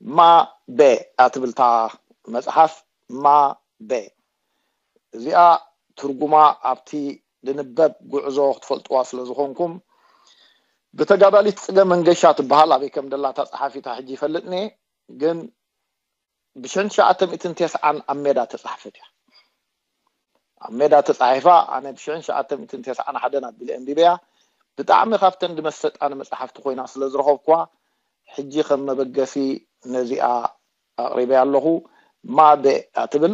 ማቤ እትብል እታ መፅሓፍ። ማቤ እዚኣ ትርጉማ ኣብቲ ዝንበብ ጉዕዞ ክትፈልጥዋ ስለ ዝኾንኩም፣ ብተጋዳሊት ፅገ መንገሻ ትበሃል። ኣበይ ከም ደላ እታ ፀሓፊት ሕጂ ይፈልጥኒ፣ ግን ብሽሕን ትሽዓተ ሚእትን ተስዓን ኣብ ሜዳ ተፃሕፈት እያ። ኣብ ሜዳ ተፃሒፋ ኣነ ብሽሕን ትሽዓተ ሚእትን ተስዓን ሓደን ኣቢለ ኣንቢበያ። ብጣዕሚ ካብተን ዝመሰጣኒ መፅሓፍቲ ኮይና ስለ ዝረኸብኩዋ፣ ሕጂ ከም መበገሲ ነዚኣ ኣቕሪበያ ኣለኹ። ማቤ እያ ትብል።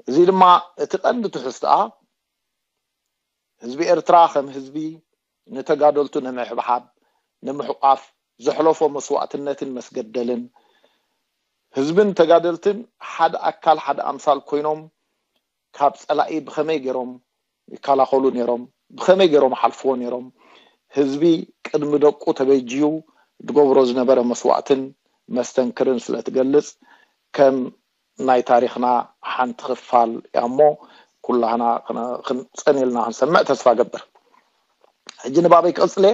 እዚ ድማ እቲ ቀንዲ ትሕዝትኣ ህዝቢ ኤርትራ ከም ህዝቢ ንተጋደልቱ ንምሕብሓብ፣ ንምሕቋፍ፣ ዘሕለፎ መስዋእትነትን መስገደልን፣ ህዝብን ተጋደልትን ሓደ ኣካል ሓደ ኣምሳል ኮይኖም ካብ ጸላኢ ብኸመይ ገይሮም ይከላኸሉ ነይሮም፣ ብኸመይ ገይሮም ሓልፍዎ ነይሮም፣ ህዝቢ ቅድሚ ደቁ ተበጅዩ ዝገብሮ ዝነበረ መስዋእትን መስተንክርን ስለ ትገልጽ፣ ከም ናይ ታሪኽና ሓንቲ ክፋል እያ እሞ፣ ኩላህና ክነ- ክን- ጸን ኢልና ክንሰምዕ ተስፋ ገብር። ሕጂ ንባበይ ክቕጽል እየ።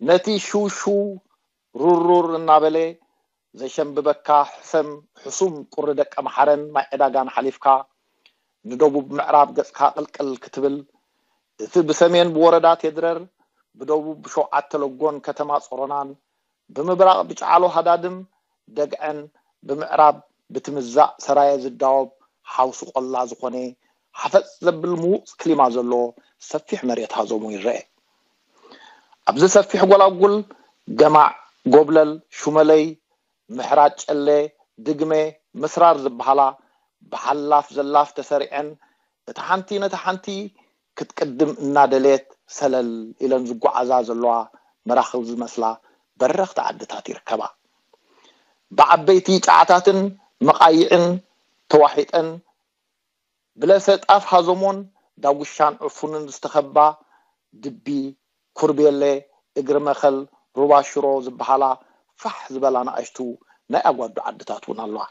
ነቲ ሽውሽው ሩርሩር እናበለ ዘሸንብበካ ሕሰም ሕሱም ቁሪ ደቀ መሓረን ማይ ዕዳጋን ሓሊፍካ፣ ንደቡብ ምዕራብ ገጽካ ቅልቅል ክትብል፣ እቲ ብሰሜን ብወረዳ ቴድረር፣ ብደቡብ ብሸውዓተ ለጎን ከተማ ጾሮናን፣ ብምብራቕ ብጫዓሎ ሃዳድም ደግዐን፣ ብምዕራብ ብትምዛእ ሰራየ ዝዳወብ ሓውሲ ቆላ ዝኾነ፣ ሓፈጥ ዘብል ምዉቕ ክሊማ ዘለዎ ሰፊሕ መሬት ሃዞሙ ይረአ። ኣብዚ ሰፊሕ ጎላጉል፣ ገማዕ፣ ጎብለል፣ ሹመለይ፣ ምሕራድ ጨለ፣ ድግመ፣ ምስራር ዝበሃላ ብሓላፍ ዘላፍ ተሰሪዐን፣ እታ ሓንቲ ነታ ሓንቲ ክትቅድም እናደለየት ሰለል ኢለን ዝጓዓዛ ዘለዋ መራኽብ ዝመስላ በረኽቲ ዓድታት ይርከባ። ብዓበይቲ ጫዓታትን መቓይዕን ተዋሒጠን፣ ብለሰ ጣፍ ሃዞሞን ዳጉሻን ዕፉንን ዝተኸባ ድቢ፣ ኩርቤሌ፣ እግሪ መኸል፣ ሩባ ሽሮ ዝበሃላ ፋሕ ዝበላ ንኣሽቱ ናይ ኣጓዱ ዓድታት እውን ኣለዋ።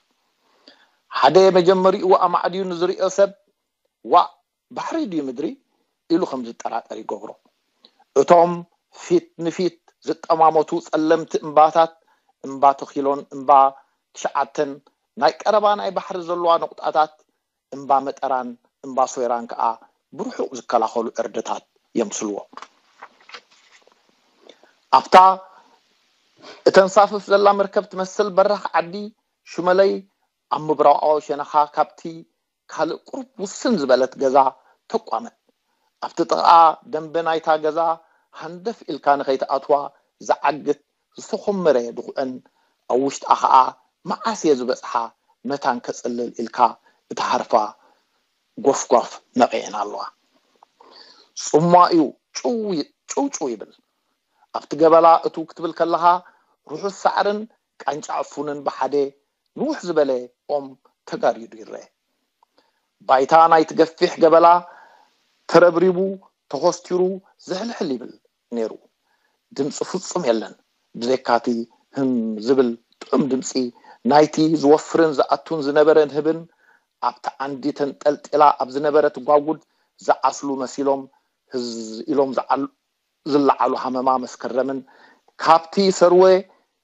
ሓደ መጀመሪኡ ኣማዕድዩ ንዝርእዮ ሰብ፣ ዋእ፣ ባሕሪ ድዩ ምድሪ? ኢሉ ከም ዝጠራጠር ይገብሮ። እቶም ፊት ንፊት ዝጠማመቱ ጸለምቲ እምባታት፣ እምባ ተኺሎን እምባ ትሽዓተን፣ ናይ ቀረባ ናይ ባሕሪ ዘለዋ ነቑጣታት፣ እምባ መጠራን እምባ ሶይራን ከኣ ብርሑቕ ዝከላኸሉ ዕርድታት የምስልዎ። ኣብታ እተንሳፍፍ ዘላ መርከብ ትመስል በራኽ ዓዲ ሽመለይ ኣብ ምብራቓዊ ሸነኻ ካብቲ ካልእ ቁሩብ ውስን ዝበለት ገዛ ተቋመት። ኣብቲ ጥቓ ደንበ ናይታ ገዛ ሃንደፍ ኢልካ ንኸይትኣትዋ ዝዓግት ዝተኾመረ ድኹዕን ኣብ ውሽጣ ኸኣ መዓስ እየ ዝበጽሓ መታን ከጽልል ኢልካ እትሃርፋ ጎፍጓፍ ነቒዐን ኣለዋ። ጽሟእ'ዩ ጭው ጭው ጭው ይብል። ኣብቲ ገበላ እትው ክትብል ከለኻ ርሑስ ሳዕርን ቃንጫ ዕፉንን ብሓደ ንውሕ ዝበለ ኦም ተጋሪዱ ይረአ። ባይታ ናይቲ ገፊሕ ገበላ ተረብሪቡ ተኾስቲሩ ዝሕልሕል ይብል ነይሩ። ድምፂ ፍጹም የለን። ብዘይካቲ ህም ዝብል ጥዑም ድምፂ ናይቲ ዝወፍርን ዝኣቱን ዝነበረ ንህብን ኣብቲ ዓንዲ ተንጠልጢላ ኣብ ዝነበረት ጓጉድ ዝዓስሉ መሲሎም ህዝ ኢሎም ዝዓሉ ዝለዓሉ ሃመማ መስከረምን ካብቲ ሰርወ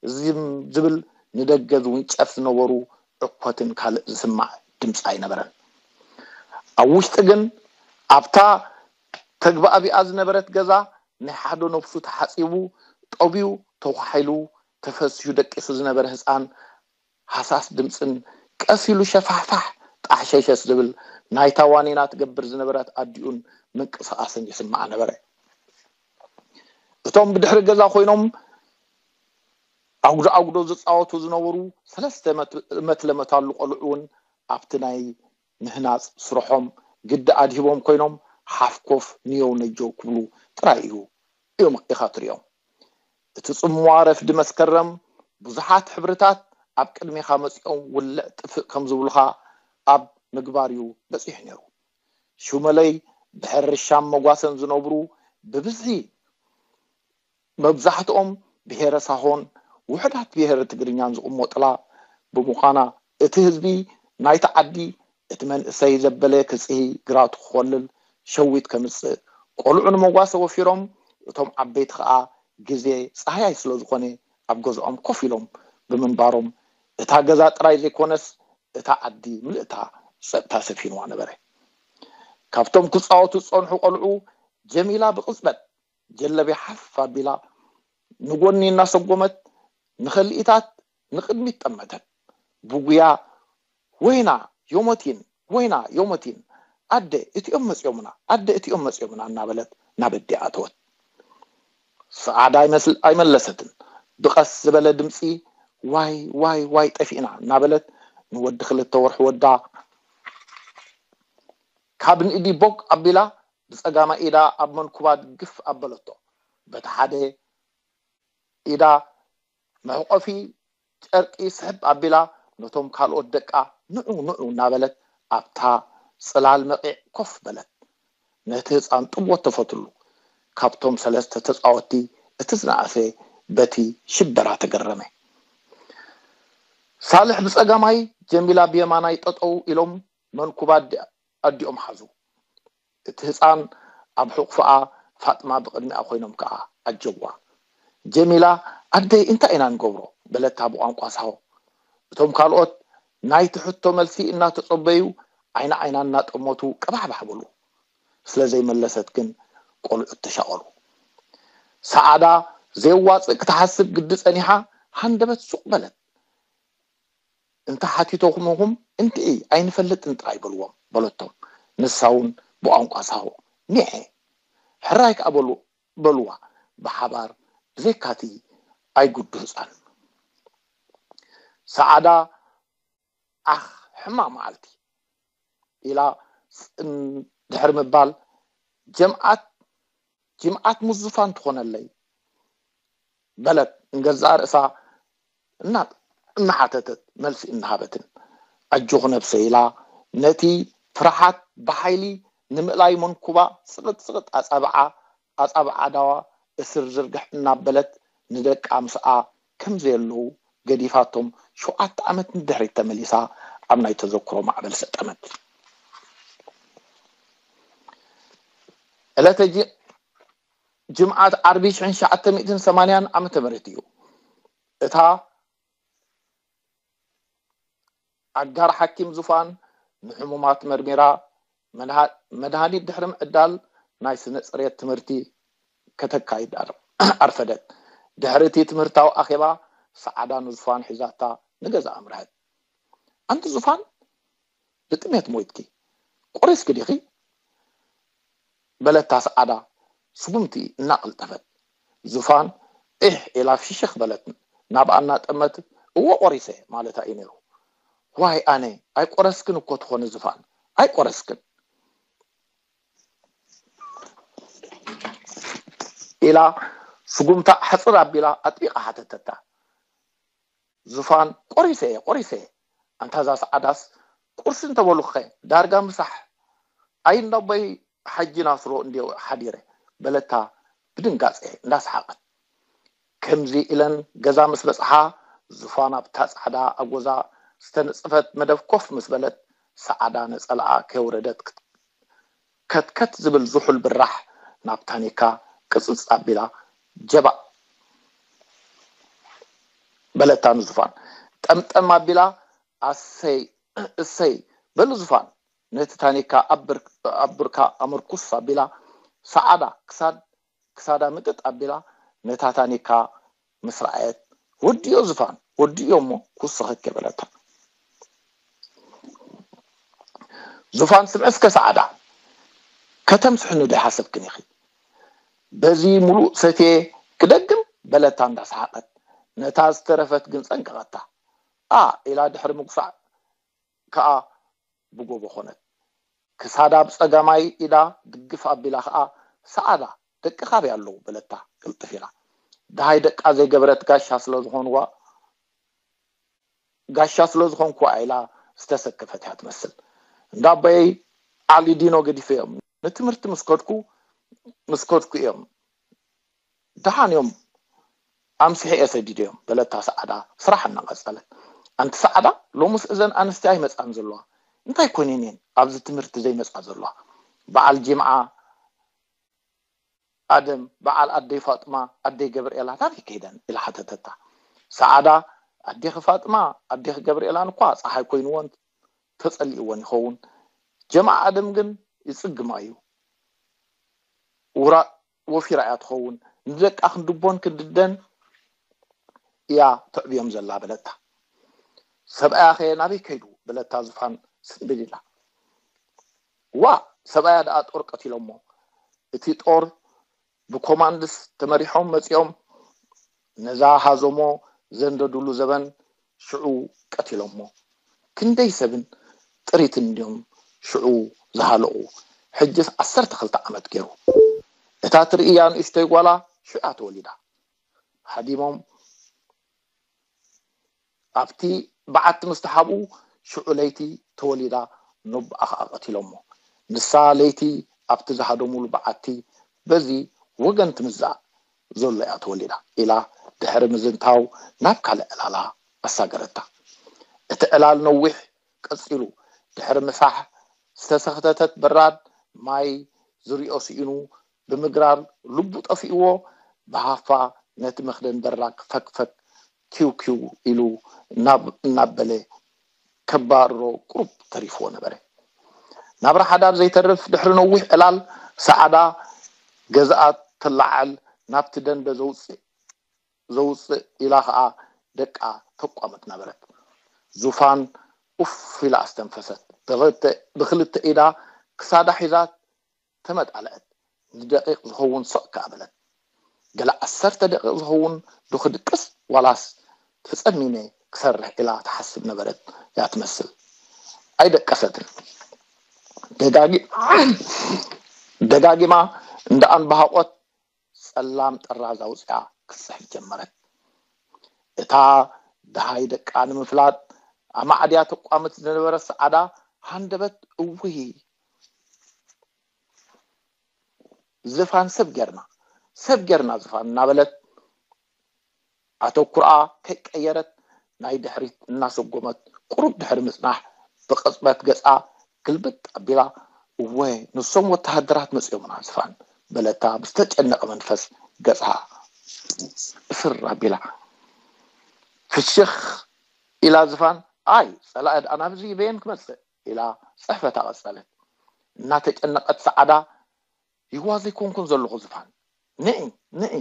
ዝም ዝብል ንደገ ዝውንጨፍ ዝነበሩ ዕኮትን ካልእ ዝስማዕ ድምፂ ኣይነበረን። ኣብ ውሽጢ ግን ኣብታ ተግባቢኣ ዝነበረት ገዛ ናይ ሓደ ነብሱ ተሓፂቡ ጠብዩ ተኳሒሉ ተፈሲሑ ደቂሱ ዝነበረ ህፃን ሃሳስ ድምፅን ቀስ ኢሉ ሸፋሕፋሕ ጣሕሸሸስ ዝብል ናይታ ዋኒና ትገብር ዝነበረት ኣዲኡን ምንቅስቓስን ይስማዕ ነበረ። እቶም ብድሕሪ ገዛ ኮይኖም ኣጉዶ ኣጉዶ ዝፃወቱ ዝነበሩ ሰለስተ መት- መትለመታሉ ቆልዑ እውን ኣብቲ ናይ ምህናፅ ስርሖም ግዲ ኣድሂቦም ኮይኖም ሓፍኮፍ ንየው ነጀው ክብሉ ጥራይ እዩ እዮም ኢኻ ትሪኦም። እቲ ጽምዋ ረፍዲ መስከረም ብዙሓት ሕብርታት ኣብ ቅድሜኻ መጺኦም ውልዕ ጥፍእ ከም ዝብሉኻ ኣብ ምግባር እዩ በጺሑ ነይሩ። ሹመለይ ብሕርሻን መጓሰን ዝነብሩ ብብዝሒ መብዛሕትኦም ብሄረ ሳሆን ውሑዳት ብሄረ ትግርኛን ዝቕመጡላ ብምዃና እቲ ህዝቢ ናይቲ ዓዲ እቲ መንእሰይ ዘበለ ክጽሂ ግራቱ ክኾልል ሸዊት ከምጽእ ቆልዑ ንመጓሰ ወፊሮም እቶም ዓበይቲ ኸኣ ግዜ ጻህያይ ስለ ዝኾነ ኣብ ገዝኦም ኮፍ ኢሎም ብምንባሮም እታ ገዛ ጥራይ ዘይኮነስ እታ ዓዲ ምልእታ ጸጥታ ሰፊንዋ ነበረ። ካብቶም ክጻወቱ ዝጸንሑ ቆልዑ ጀሚላ ብቕጽበት ጀለብያ ሓፍ ኣቢላ ንጎኒ እናሰጎመት ንኸልኢታት ንቕድሚት ጠመተት። ብጉያ ወይና ዮሞቲን፣ ወይና ዮሞቲን፣ ኣደ እቲኦም መጺኦምና፣ ኣደ እቲኦም መጺኦምና እናበለት ናብ ኣዲኣ ኣተወት። ሰዓዳ ኣይመለሰትን። ብቐስ ዝበለ ድምፂ ዋይ ዋይ ዋይ ጠፊእና እናበለት ንወዲ ክልተ ወርሒ ወዳ ካብ ንእዲ ቦግ ኣቢላ ብፀጋማ ኢዳ ኣብ መንኩባ ግፍ ኣበለቶ። በቲ ሓደ ኢዳ መሕቆፊ ጨርቂ ስሕብ ኣቢላ ነቶም ካልኦት ደቃ ንዑ ንዑ እናበለት ኣብታ ፅላል መቂዕ ኮፍ በለት። ነቲ ህፃን ጥቦ ተፈትሉ። ካብቶም ሰለስተ ተፃወትቲ እቲ ዝነኣሰ በቲ ሽበራ ተገረመ። ሳልሕ ብፀጋማይ ጀሚላ ብየማናይ ጠጠው ኢሎም መንኩባ ኣዲኦም ሓዙ። እቲ ህፃን ኣብ ሕቑፍኣ ፋጥማ ብቕድሚኣ ኮይኖም ከዓ ኣጀዋ። ጀሚላ ኣደይ እንታይ ኢና ንገብሮ በለታ ብቋንቋ ሳሆ። እቶም ካልኦት ናይቲ ሕቶ መልሲ እናተፀበዩ ዓይኒ ዓይና እናጠመቱ ቀባሕባሕ በሉ። ስለ ዘይመለሰት ግን ቆልዑት ተሻቐሉ። ሰዓዳ ዘየዋፅእ ክትሓስብ ግዲ ፀኒሓ ሃንደበት ሱቕ በለት። እንተ ሓቲቶኹምኹም እንድዒ ኣይንፈልጥን ጥራይ በልዎም በለቶም። ንሳ እውን ብቋንቋ ሳሆ ኒዐ ሕራይ ከኣ በሉ በልዋ። ብሓባር ብዘይካቲ ኣይጉዱ ህፃን። ሰዓዳ ዓኽ ሕማቕ መዓልቲ ኢላ ፅን ድሕሪ ምባል ጀምዓት ጅምዓት ሙዝፋን ትኾነለይ በለት ንገዛእ ርእሳ እናሓተተት መልሲ እናሃበትን ኣጆኹ ነብሰይ ኢላ ነቲ ፍርሓት ብሓይሊ ንምእላይ መንኩባ ስቕጥ ስቕጥ ኣጻብዓ ኣጻብዓ ዳዋ እስር ዝርግሕ እናበለት ንደቃ ምስኣ ከም ዘየለዉ ገዲፋቶም ሸውዓተ ዓመት ንድሕሪት ተመሊሳ ኣብ ናይ ተዘክሮ ማዕበል ሰጠመት። ዕለተ ጅምዓት ዓርቢ ሽሕን ትሽዓተ ሚእትን ሰማንያን ዓመተ ምህረት እዩ። እታ ኣጋር ሓኪም ዙፋን ንሕሙማት መርሚራ መድሃኒት ድሕሪ ምዕዳል ናይ ስነ ፅሬት ትምህርቲ ከተካይድ ኣርፈደት። ድሕሪ እቲ ትምህርታዊ ኣኼባ ሰዓዳ ንዙፋን ሒዛታ ንገዛ ኣምርሐት። ኣንቲ ዙፋን ብጥሜት ሞይትኪ ቆሪስኪ ዲኺ? በለታ ሰዓዳ ስጉምቲ እናቐልጠፈት። ዙፋን ዒሕ ኢላ ፍሽኽ በለት። ናብኣ እናጠመት እወ ቆሪሰ ማለታ እዩ ነይሩ። ዋይ ኣነ ኣይቆረስክን እኮ ትኾኒ ዙፋን ኣይቆረስክን ኢላ ስጉምታ ሕፅር ኣቢላ ኣጥቢቓ ሓተተታ። ዙፋን ቆሪሰ እየ ቆሪሰ እየ። ኣንታ እዛ ሰዓዳስ ቁርሲ እንተበሉኸ ዳርጋ ምሳሕ ኣይ እንዳቦይ ሓጂ ናስሮ እንድየ ሓዲረ በለታ ብድንጋፀ እንዳሰሓቐት። ከምዚ ኢለን ገዛ ምስ በፅሓ ዙፋን ኣብታ ፃዕዳ ኣጎዛ ዝተነፀፈት መደብ ኮፍ ምስ በለት ሰዓዳ ነፀላኣ ከየውረደት ክትከትከት ዝብል ዝሑል ብራሕ ናብ ታኒካ ቅፅፅ ኣቢላ ጀባእ በለታ ንዙፋን ጠምጠም ኣቢላ ኣሰይ እሰይ በሉ ዙፋን ነቲ ታኒካ ኣብ ብርካ ኣመርኩስ ኣቢላ ሰዓዳ ክሳድ ክሳዳ ምጥጥ ኣቢላ ነታ ታኒካ ምስ ረኣየት ወዲዮ ዙፋን ወዲዮ እሞ ክውስኸኪ በለታ። ዙፋን ስምዒ እስከ ሰዓዳ ከተምስሕኒ ዶ ይሓሰብክን ኢኺ? በዚ ሙሉእ ሰትየ ክደግም በለታ እንዳሰሓቐት ነታ ዝተረፈት ግን ጸንቀቐታ። ኣ ኢላ ድሕሪ ምጉሳዕ ከኣ ብጎቦ ኾነት። ክሳዳ ብጸጋማይ ኢዳ ድግፍ ኣቢላ ከኣ ሰዓዳ ደቅኻ ኣበይ ኣለዉ በለታ ቅልጥፍ ኢላ። ደሃይ ደቃ ዘይገበረት ጋሻ ስለ ዝኾንዋ ጋሻ ስለ ዝኾንኩዋ ኢላ ዝተሰከፈት እያ ትመስል። እንዳ ኣቦይ ዓሊ ዲኖ ገዲፈዮም ንትምህርቲ ምስ ከድኩ ምስ ከድኩ እዮም ደሓን እዮም ኣምስሐ እየ ሰዲደዮም በለታ ሰዓዳ ስራሕ እናቐጸለት። ኣንቲ ሰዓዳ ሎምስ እዘን ኣንስቲ ኣይመጻን ዘለዋ እንታይ ኮይነን እየን ኣብዚ ትምህርቲ ዘይመጻ ዘለዋ በዓል ጅምዓ ኣደም በዓል ኣደይ ፋጡማ ኣደይ ገብርኤላ ናበይ ከይደን ኢላ ሓተተታ። ሰዓዳ ኣዴኺ ፋጥማ ኣዴኺ ገብርኤላን እኳ ፀሓይ ኮይንዎን ተፀሊእዎን ይኸውን። ጀማዓ ኣደም ግን ይፅግማ እዩ። ውራ ወፊራ እያ ትኸውን። ንደቃ ክንድቦን ክንድደን እያ ተዕብዮም ዘላ በለታ። ሰብኣያ ኸ ናበይ ከይዱ በለታ ዙፋን ስንብል ኢላ። ዋ ሰብኣያ ደኣ ጦር ቀቲሎሞ። እቲ ጦር ብኮማንድስ ተመሪሖም መፂኦም ነዛ ሃዞሞ ዘንደዱሉ ዘበን ሽዑ ቀቲሎሞ። ክንደይ ሰብን ጥሪትን እንዲዮም ሽዑ ዝሃለቑ። ሕጅስ ዓሰርተ ክልተ ዓመት ገይሩ። እታ ትርእያ ንእሽቶይ ጓላ ሽዑ እያ ተወሊዳ። ሃዲሞም ኣብቲ በዓቲ ምስ ተሓብኡ ሽዑ ለይቲ ተወሊዳ ነቦኣ ከዓ ቀቲሎሞ። ንሳ ለይቲ ኣብቲ ዝሃደሙሉ በዓቲ በዚ ወገን ትምዛእ ዘሎ እያ ተወሊዳ ኢላ ድሕሪ ምዝንታው ናብ ካልእ ዕላላ ኣሳገረታ። እቲ ዕላል ነዊሕ ቀጺሉ። ድሕሪ ምሳሕ ዝተሰኽተተት በራድ ማይ ዝሪኦ ስኢኑ ብምግራር ልቡ ጠፊእዎ ብሃፋ ነቲ መኽደን በራድ ፈክፈክ ኪው ኪው ኢሉ እናበለ ከባርሮ ቁሩብ ተሪፍዎ ነበረ። ናብራ ሓዳር ዘይተርፍ ድሕሪ ነዊሕ ዕላል ሰዓዳ ገዝኣ ትለዓል ናብቲ ደንበ ዘውፅእ ኢላ ኸዓ ደቃ ተቋምጥ ነበረት። ዙፋን ኡፍ ኢላ ኣስተንፈሰት። ብኽልተ ኢዳ ክሳዳ ሒዛ ተመጣልዐት። ንደቂቕ ዝኸውን ስቕ ከኣ በለት። ገለ ዓሰርተ ደቂቕ ዝኸውን ዶ ክድቅስ ዋላስ ተጸሚመ ክሰርሕ ኢላ ትሓስብ ነበረት እያ ትመስል። ኣይደቀሰትን። ደጋጊማ እንዳ ኣንባሃቖት ጸላም ጥራዝ ኣውጺኣ ክትጽሕፍ ጀመረት። እታ ደሃይ ደቃ ንምፍላጥ ኣማዕድያ ተቋምት ዝነበረት ሰዓዳ ሃንደበት እውይ ዝፋን ሰብ ጌርና ሰብ ጌርና ዝፋን እናበለት ኣተኩርኣ ከይቀየረት ናይ ድሕሪት እናሰጎመት ቁሩብ ድሕሪ ምጽናሕ ብቕጽበት ገጻ ግልብጥ ኣቢላ እወ ንሶም ወተሃደራት መጺኦምና ዝፋን በለታ ብዝተጨነቐ መንፈስ ገጻ እስር ኣቢላ ፍሽኽ ኢላ ዝፋን ኣይ ጸላኢ ደኣ ናብዚ በየን ክመጽእ ኢላ ጽሕፈታ ቀጸለት እናተጨነቐት ሰዓዳ ይዋ ዘይኮንኩን ዘለኹ ዝፋን ንዒ ንዒ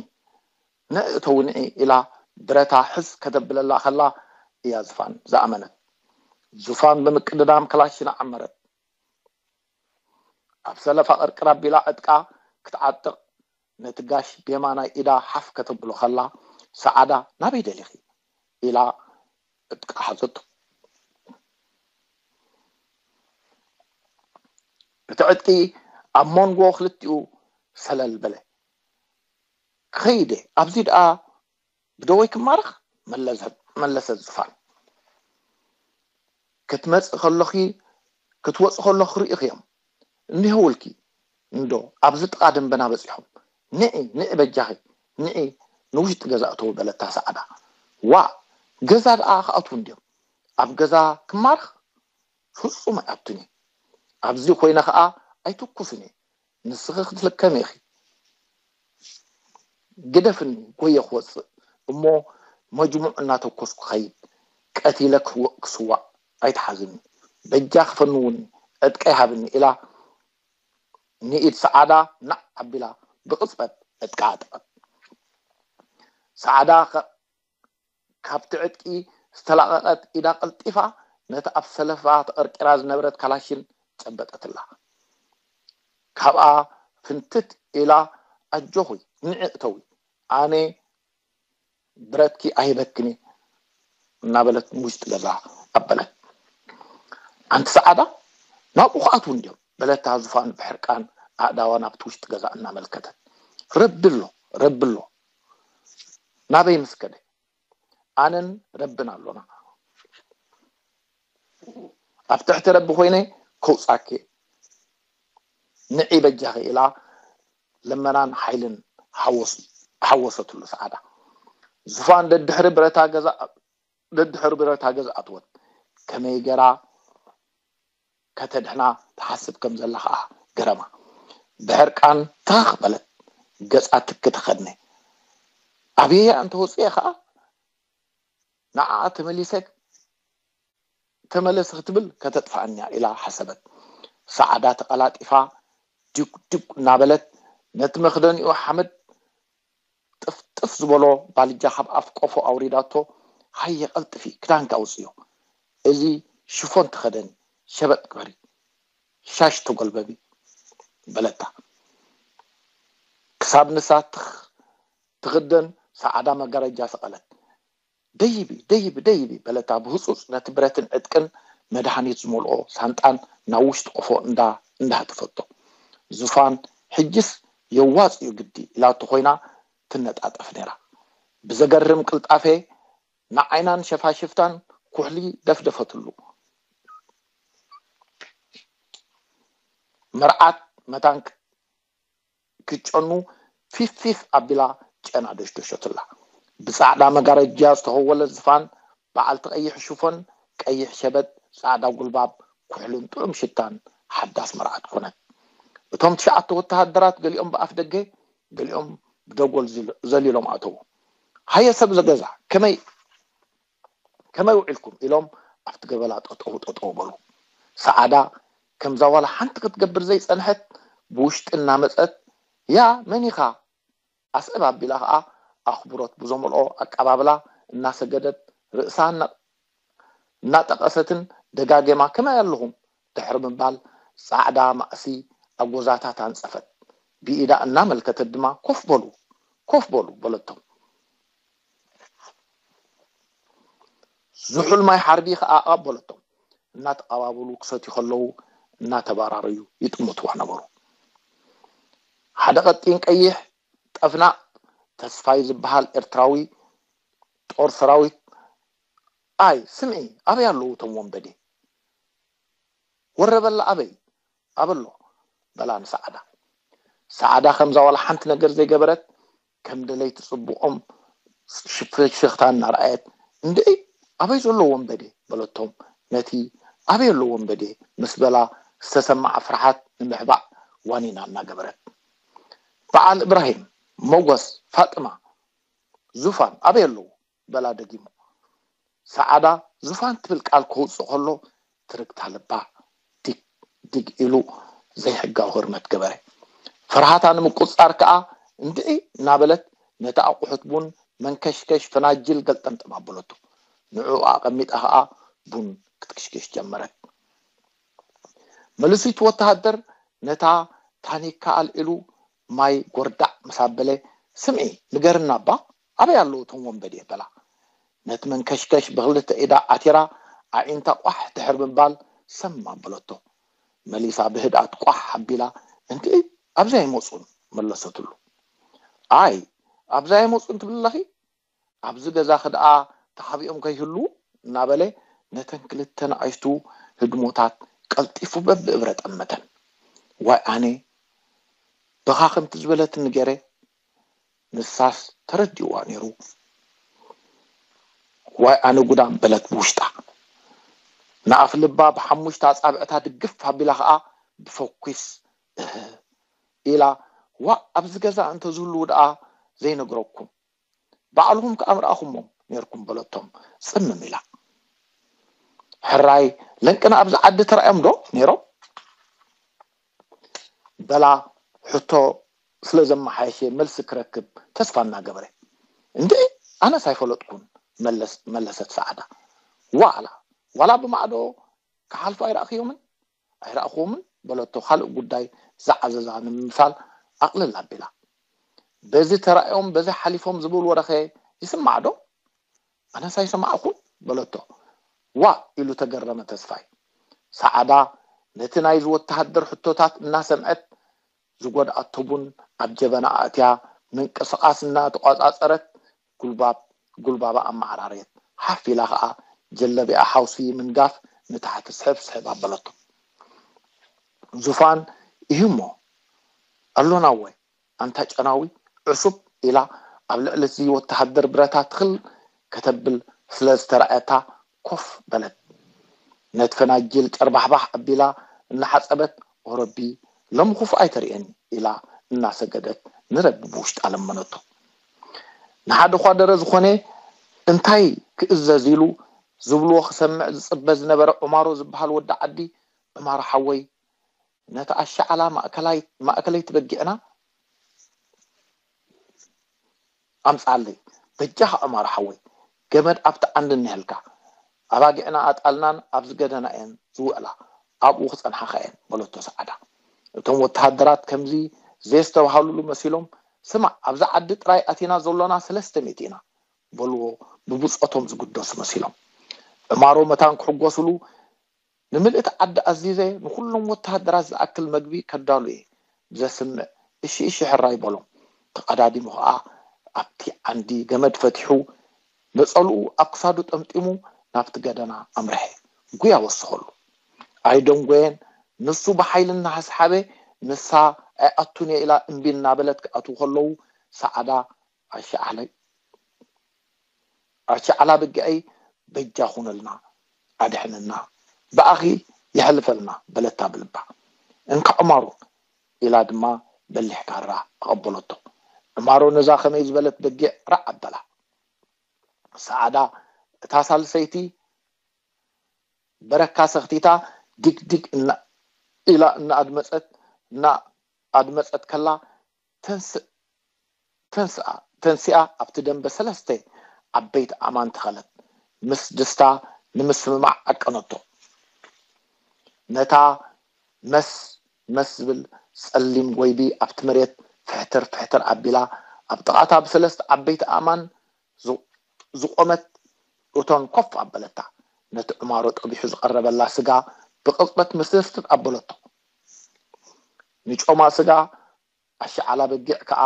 ንእእተው ንዒ ኢላ ብረታ ሕዝ ከተብለላ ከላ እያ ዝፋን ዝኣመነት። ዙፋን ብምቅድዳም ክላሽና ዓመረት። ኣብ ሰለፋ ቅርቅር ኣቢላ ዕጥቃ ክትዓጥቕ ነቲ ጋሽ ብየማናይ ኢዳ ሓፍ ከተብሎ ከላ ሰዓዳ ናበይ ደሊኺ ኢላ ዕጥቃ ሓዘቶ። እቲ ዕጥቂ ኣብ መንጎ ክልቲኡ ሰለል በለ። ክኸይድ እየ ኣብዚ ደኣ ብደወይ ክማረኽ መለሰት ዙፋን። ክትመጽእ ከለኺ ክትወጽእ ከለኺ ርኢኽዮም እኒሀውልኪ እንዶ ኣብዚ ጥቓ ደንበና በጺሖም ንዒ ንዒ በጃኺ ንዒ ንውሽጢ ገዛ እተው በለታ ሰዓዳ። ዋእ ገዛ ደኣ ክኣትዉ እንድዮም ኣብ ገዛ ክማርኽ ፍጹም ኣይኣቱን እየ ኣብዚ ኮይነ ኸኣ ኣይትኩስን እየ ንስኺ ክትልከሚ ኢኺ ግደፍኒ ጎየ ክወፅእ እሞ መጅሙዕ እናተኮስኩ ኸይድ ቀቲለ ክስዋእ ኣይትሓዝኒ በጃ ክፈንውኒ ዕጥቀይ ሃብኒ ኢላ ንኢድ ሰዓዳ ናዕ ኣቢላ ብቕፅበት ዕጥቃ ዓጠቐት ሰዓዳ ካብቲ ዕጥቂ ዝተላቐቐት ኢዳ ቀልጢፋ ነቲ ኣብ ሰለፋ ተቐርቂራ ዝነበረት ካላሽን ጨበጠትላ። ካብኣ ፍንትት ኢላ ኣጆኺ ንዒ እተዊ ኣነ ብረትኪ ኣይህበክን እየ እናበለት ንውሽጢ ገዛ ኣበለት። ኣንቲ ሰዓዳ ናብኡ ክኣትዉ እንድዮም በለታ ዙፋን ብሕርቃን ኣእዳዋ ናብቲ ውሽጢ ገዛ እናመልከተት። ረቢ ኣሎ ረቢ ኣሎ ናበይ ምስ ከደ ኣነን ረብን ኣሎና ኣብ ትሕቲ ረቢ ኮይነ ከውፃኪ ንዒ በጃኺ ኢላ ልመናን ሓይልን ሓወሰትሉ ሰዓዳ ዙፋን ደድሕሪ ብረታ ገዛ ደድሕሪ ብረታ ገዛ ኣትወት ከመይ ገራ ከተድሕና ትሓስብ ከም ዘላ ከዓ ገረማ ብሕርቃን ታኽ በለት ገፃ ትክ ተኸድነ ኣብየያ እንተወፅኤ ከዓ ንዓኣ ተመሊሰ ተመለስ ክትብል ከተጥፋኣኒ እያ ኢላ ሓሰበት። ሰዓዳ ተቐላጢፋ ዱግ ዱግ እናበለት ነቲ መኽደኒኡ ሓመድ ጥፍጥፍ ዝበሎ ባልጃ ካብ ኣፍ ቆፎ ኣውሪዳቶ፣ ሃየ ቀልጥፊ ክዳንኪ ኣውፅዮ፣ እዚ ሽፎን ተኸደኒ፣ ሸበጥ ግበሪ፣ ሻሽ ተጎልበቢ በለታ። ክሳብ ንሳ ትኽ- ትኽደን ሰዓዳ መጋረጃ ሰቐለት። ደይቢ ደይቢ ደይቢ በለታ ብህፁፅ ነቲ ብረትን ዕጥቅን መድሃኒት ዝመልኦ ሳንጣን ናብ ውሽጢ ቆፎ እንዳ እንዳሃተፈቶ። ዙፋን ሕጅስ የዋፅዩ ግዲ ኢላቶ ኮይና ትነጣጠፍ ነይራ። ብዘገርም ቅልጣፌ ንዓይናን ሸፋሽፍታን ኩሕሊ ደፍደፈትሉ። መርዓት መታን ክትጨኑ ፊፍ ፊፍ ኣቢላ ጨና ደሽደሸትላ። ብፃዕዳ መጋረጃ ዝተኸወለ ዝፋን በዓልቲ ቀይሕ ሽፎን፣ ቀይሕ ሸበጥ፣ ፃዕዳ ጉልባብ፣ ኩሕልን ጥዑም ሽታን ሓዳስ መርዓት ኮነት። እቶም ትሽዓተ ወተሃደራት ገሊኦም ብኣፍ ደገ ገሊኦም ብደጎል ዝል- ዘሊሎም ኣተዉ። ሃየ ሰብ ዘገዛ ከመይ ከመይ ውዒልኩም ኢሎም ኣብቲ ገበላ ጠጠው ጠጠው በሉ። ሰዓዳ ከምዛ ዋላ ሓንቲ ክትገብር ዘይፀንሐት ብውሽጢ እናመፀት ያ መን ኢኻ ኣስዕብ ኣቢላ ከዓ ኣኽብሮት ብዘመልኦ ኣቀባብላ እናሰገደት ርእሳ እናጠቐሰትን ደጋጌማ ከመይ ኣለኹም ድሕሪ ምባል ፃዕዳ ማእሲ ኣጎዛታት ኣንፀፈት። ብኢዳ እናመልከተት ድማ ኮፍ በሉ ኮፍ በሉ በለቶም። ዝሑል ማይ ሓርዲ ከዓ ኣቐበለቶም። እናተቐባበሉ ክሰትዩ ከለዉ እናተባራረዩ ይጥምትዋ ነበሩ። ሓደ ቀጢን ቀይሕ ጠፍናቕ ተስፋይ ዝበሃል ኤርትራዊ ጦር ሰራዊት ኣይ ስምዒ ኣበይ ኣለዉ እቶም ወንበዴ? ወረበላ ኣበይ? ኣበሎ በላ ንሰዓዳ። ሰዓዳ ከምዛ ዋላ ሓንቲ ነገር ዘይገበረት ከም ደለይቲ ፅቡቆም ሽፍሽፍታ እናረኣየት እንድዒ ኣበይ ዘሎ ወንበዴ በለቶም። ነቲ ኣበይ ኣሎ ወንበዴ ምስ በላ ዝተሰማዓ ፍርሓት ንምሕባእ ዋኒና እናገበረት በዓል እብራሂም፣ ሞጎስ፣ ፋጥማ፣ ዙፋን ኣበይ ኣለዉ? በላ ደጊሙ። ሰዓዳ ዙፋን ትብል ቃል ከውፅእ ከሎ ትርግታ ልባ ዲግ ዲግ ኢሉ ዘይሕጋዊ ህርመት ገበረ። ፍርሃታ ንምቁፅፃር ከዓ እንድዒ እናበለት ነቲ ኣቑሑት ቡን መንከሽከሽ ፈናጅል ገልጠምጠም ኣበለቶ። ንዕኡ ኣቐሚጣ ከዓ ቡን ክትክሽክሽ ጀመረት። መለሲቱ ወተሃደር ነታ ታኒካ ኣልዒሉ ማይ ጎርዳዕ ምስ ኣበለ፣ ስምዒ ንገርና እባ ኣበይ ኣለዉ እቶም ወንበዴ? በላ። ነቲ መንከሽከሽ ብኽልተ ኢዳ ዓቲራ ኣዒንታ ቋሕ ድሕር ምባል ሰም ኣበለቶ። መሊሳ ብህድኣት ቋሕ ኣቢላ፣ እንድዒ ኣብዚ ኣይመፁን መለሰትሉ። ኣይ ኣብዚ ኣይመፁን ትብሊ ኣለኺ? ኣብዚ ገዛኺ ደኣ ተሓቢኦም ከይህልዉ እናበለ ነተን ክልተ ንኣሽቱ ህድሞታት ቀልጢፉ በብእብረ ጠመተን። ዋይ ኣነ በኻ ከምቲ ዝበለትኒ ገይረ ንሳስ ተረዲእዋ ነይሩ። ዋይ ኣነ ጉዳም በለት ብውሽጣ። ንኣፍ ልባ ብሓሙሽተ ኣጻብዕታ ድግፍ ኣቢላ ኸኣ ብፈኲስ እህ ኢላ ዋእ ኣብዚ ገዛ እንተዝህልዉ ደኣ ዘይነግረኩም ባዕልኹም ከኣ ምረኣኹሞም ኔርኩም በለቶም ጽምም ኢላ። ሕራይ ለንቅና ኣብዚ ዓዲ ተራእዮም ዶ ኔሮም? በላ ሕቶ ስለ ዘመሓየሸ መልሲ ክረክብ ተስፋ እናገበረ። እንድዒ ኣነስ ኣይፈለጥኩን መለሰት ሰዓዳ። ዋላ ዋላ ብማዕዶ ክሓልፉ ኣይረኣኽዮምን? ኣይረኣኽዎምን በለቶ ካልእ ጉዳይ ዝዓዘዛ ንምምሳል ኣቕልል ኣቢላ። በዚ ተራእዮም በዚ ሓሊፎም ዝብል ወረኸ ይስማዕ ዶ? ኣነስ ኣይሰማዕኹን በለቶ ዋእ ኢሉ ተገረመ ተስፋይ። ሰዓዳ ነቲ ናይዚ ወተሃደር ሕቶታት እናሰምዐት ዝጎድኣቶ ቡን ኣብ ጀበና ኣእትያ ምንቅስቓስ እናተቖጻጸረት ጉልባብ ጉልባባ ኣመዓራረየት። ሓፍ ኢላ ኸኣ ጀለቢኣ ሓውሲ ምንጋፍ ንታሕቲ ስሕብ ስሕብ ኣበለቶ። ዙፋን ኢሂሞ ኣሎና እወ ኣንታ ጨናዊ ዕሱብ ኢላ ኣብ ልዕሊ እቲ ወተሃደር ብረታ ትኽል ከተብል ስለ ዝተራእየታ ኮፍ በለት። ነቲ ፈናጅል ጨርባሕባሕ ኣቢላ እናሓጸበት ኦ ረቢ ሎሚ ክፉእ ኣይተርእየኒ ኢላ እናሰገደት ንረቢ ብውሽጣ ለመነቶ። ንሓደ ኳደረ ዝኾነ እንታይ ክእዘዝ ኢሉ ዝብልዎ ክሰምዕ ዝፅበ ዝነበረ ዑማሮ ዝበሃል ወዲ ዓዲ፣ ዑማሮ ሓወይ፣ ነቲ ኣሻዓላ ማእከላይ-፣ ማእከለይቲ በጊዕና ኣምፅኣለይ። በጃኻ ዑማሮ ሓወይ፣ ገመድ ኣብቲ ዓንዲ እኒሀልካ። ኣባጊዕና ኣጣልናን ኣብዚ ገደና እየን ዝውዕላ። ኣብኡ ክፀንሓኻ እየን፣ በለቶ ሰዓዳ። እቶም ወተሃደራት ከምዚ ዘየስተብሃሉሉ መሲሎም፣ ስማዕ፣ ኣብዚ ዓዲ ጥራይ ኣቲና ዘሎና ሰለስተ ሚእቲ ኢና፣ በልዎ ብብጾቶም ዝግደሱ መሲሎም። ዑማሮ መታን ክሕጎስሉ፣ ንምልእቲ ዓዲ ኣዚዘ ንኹሎም ወተሃደራት ዝኣክል መግቢ ከዳሉ እየ ብዘስምዕ እሺ እሺ ሕራይ በሎም። ተቐዳዲሙ ኸዓ ኣብቲ ዓንዲ ገመድ ፈቲሑ ነጸልኡ ኣብ ክሳዱ ጠምጢሙ ናብቲ ገደና ኣምርሐ። ጉያ ወሰኸሉ። ኣይደንጎየን። ንሱ ብሓይሊ እናሃስሓበ ንሳ ኣይኣቱን እየ ኢላ እምቢ እናበለት ክኣትዉ ከለዉ ሰዓዳ ኣሻዓለይ ኣሻዓላ በጊዐይ በጃ ኩነልና ኣድሕንና ብኣኺ የሕልፈልና በለታ ብልባ። እንካ ዑማሮ ኢላ ድማ በሊሕ ካራ ኣቐበለቶ። ዑማሮ ነዛ ከመይ ዝበለት በጊዕ ራዕ ኣበላ። ሰዓዳ እታ ሳልሰይቲ በረካ ሰኽቲታ ድግድግ እና ኢላ እናኣድመፀት እናኣድመፀት ከላ ተንስእ ተንስኣ ተንሲኣ ኣብቲ ደንበ ሰለስተ ዓበይቲ ኣእማን ተኸለት። ምስ ድስታ ንምስምማዕ ዓቀነቶ። ነታ መስ መስ ዝብል ጸሊም ጎይዲ ኣብቲ መሬት ፍሕትር ፍሕትር ኣቢላ ኣብ ጥቓታ ብሰለስተ ዓበይቲ ኣእማን ዝ- ዝቖመት እቶን ኮፍ ኣበለታ። ነቲ ዑማሮ ጠቢሑ ዝቐረበላ ስጋ ብቕጽበት ምስርትር ኣበለቶ። ንጮማ ስጋ ኣሻዓላ በጊዕ ከኣ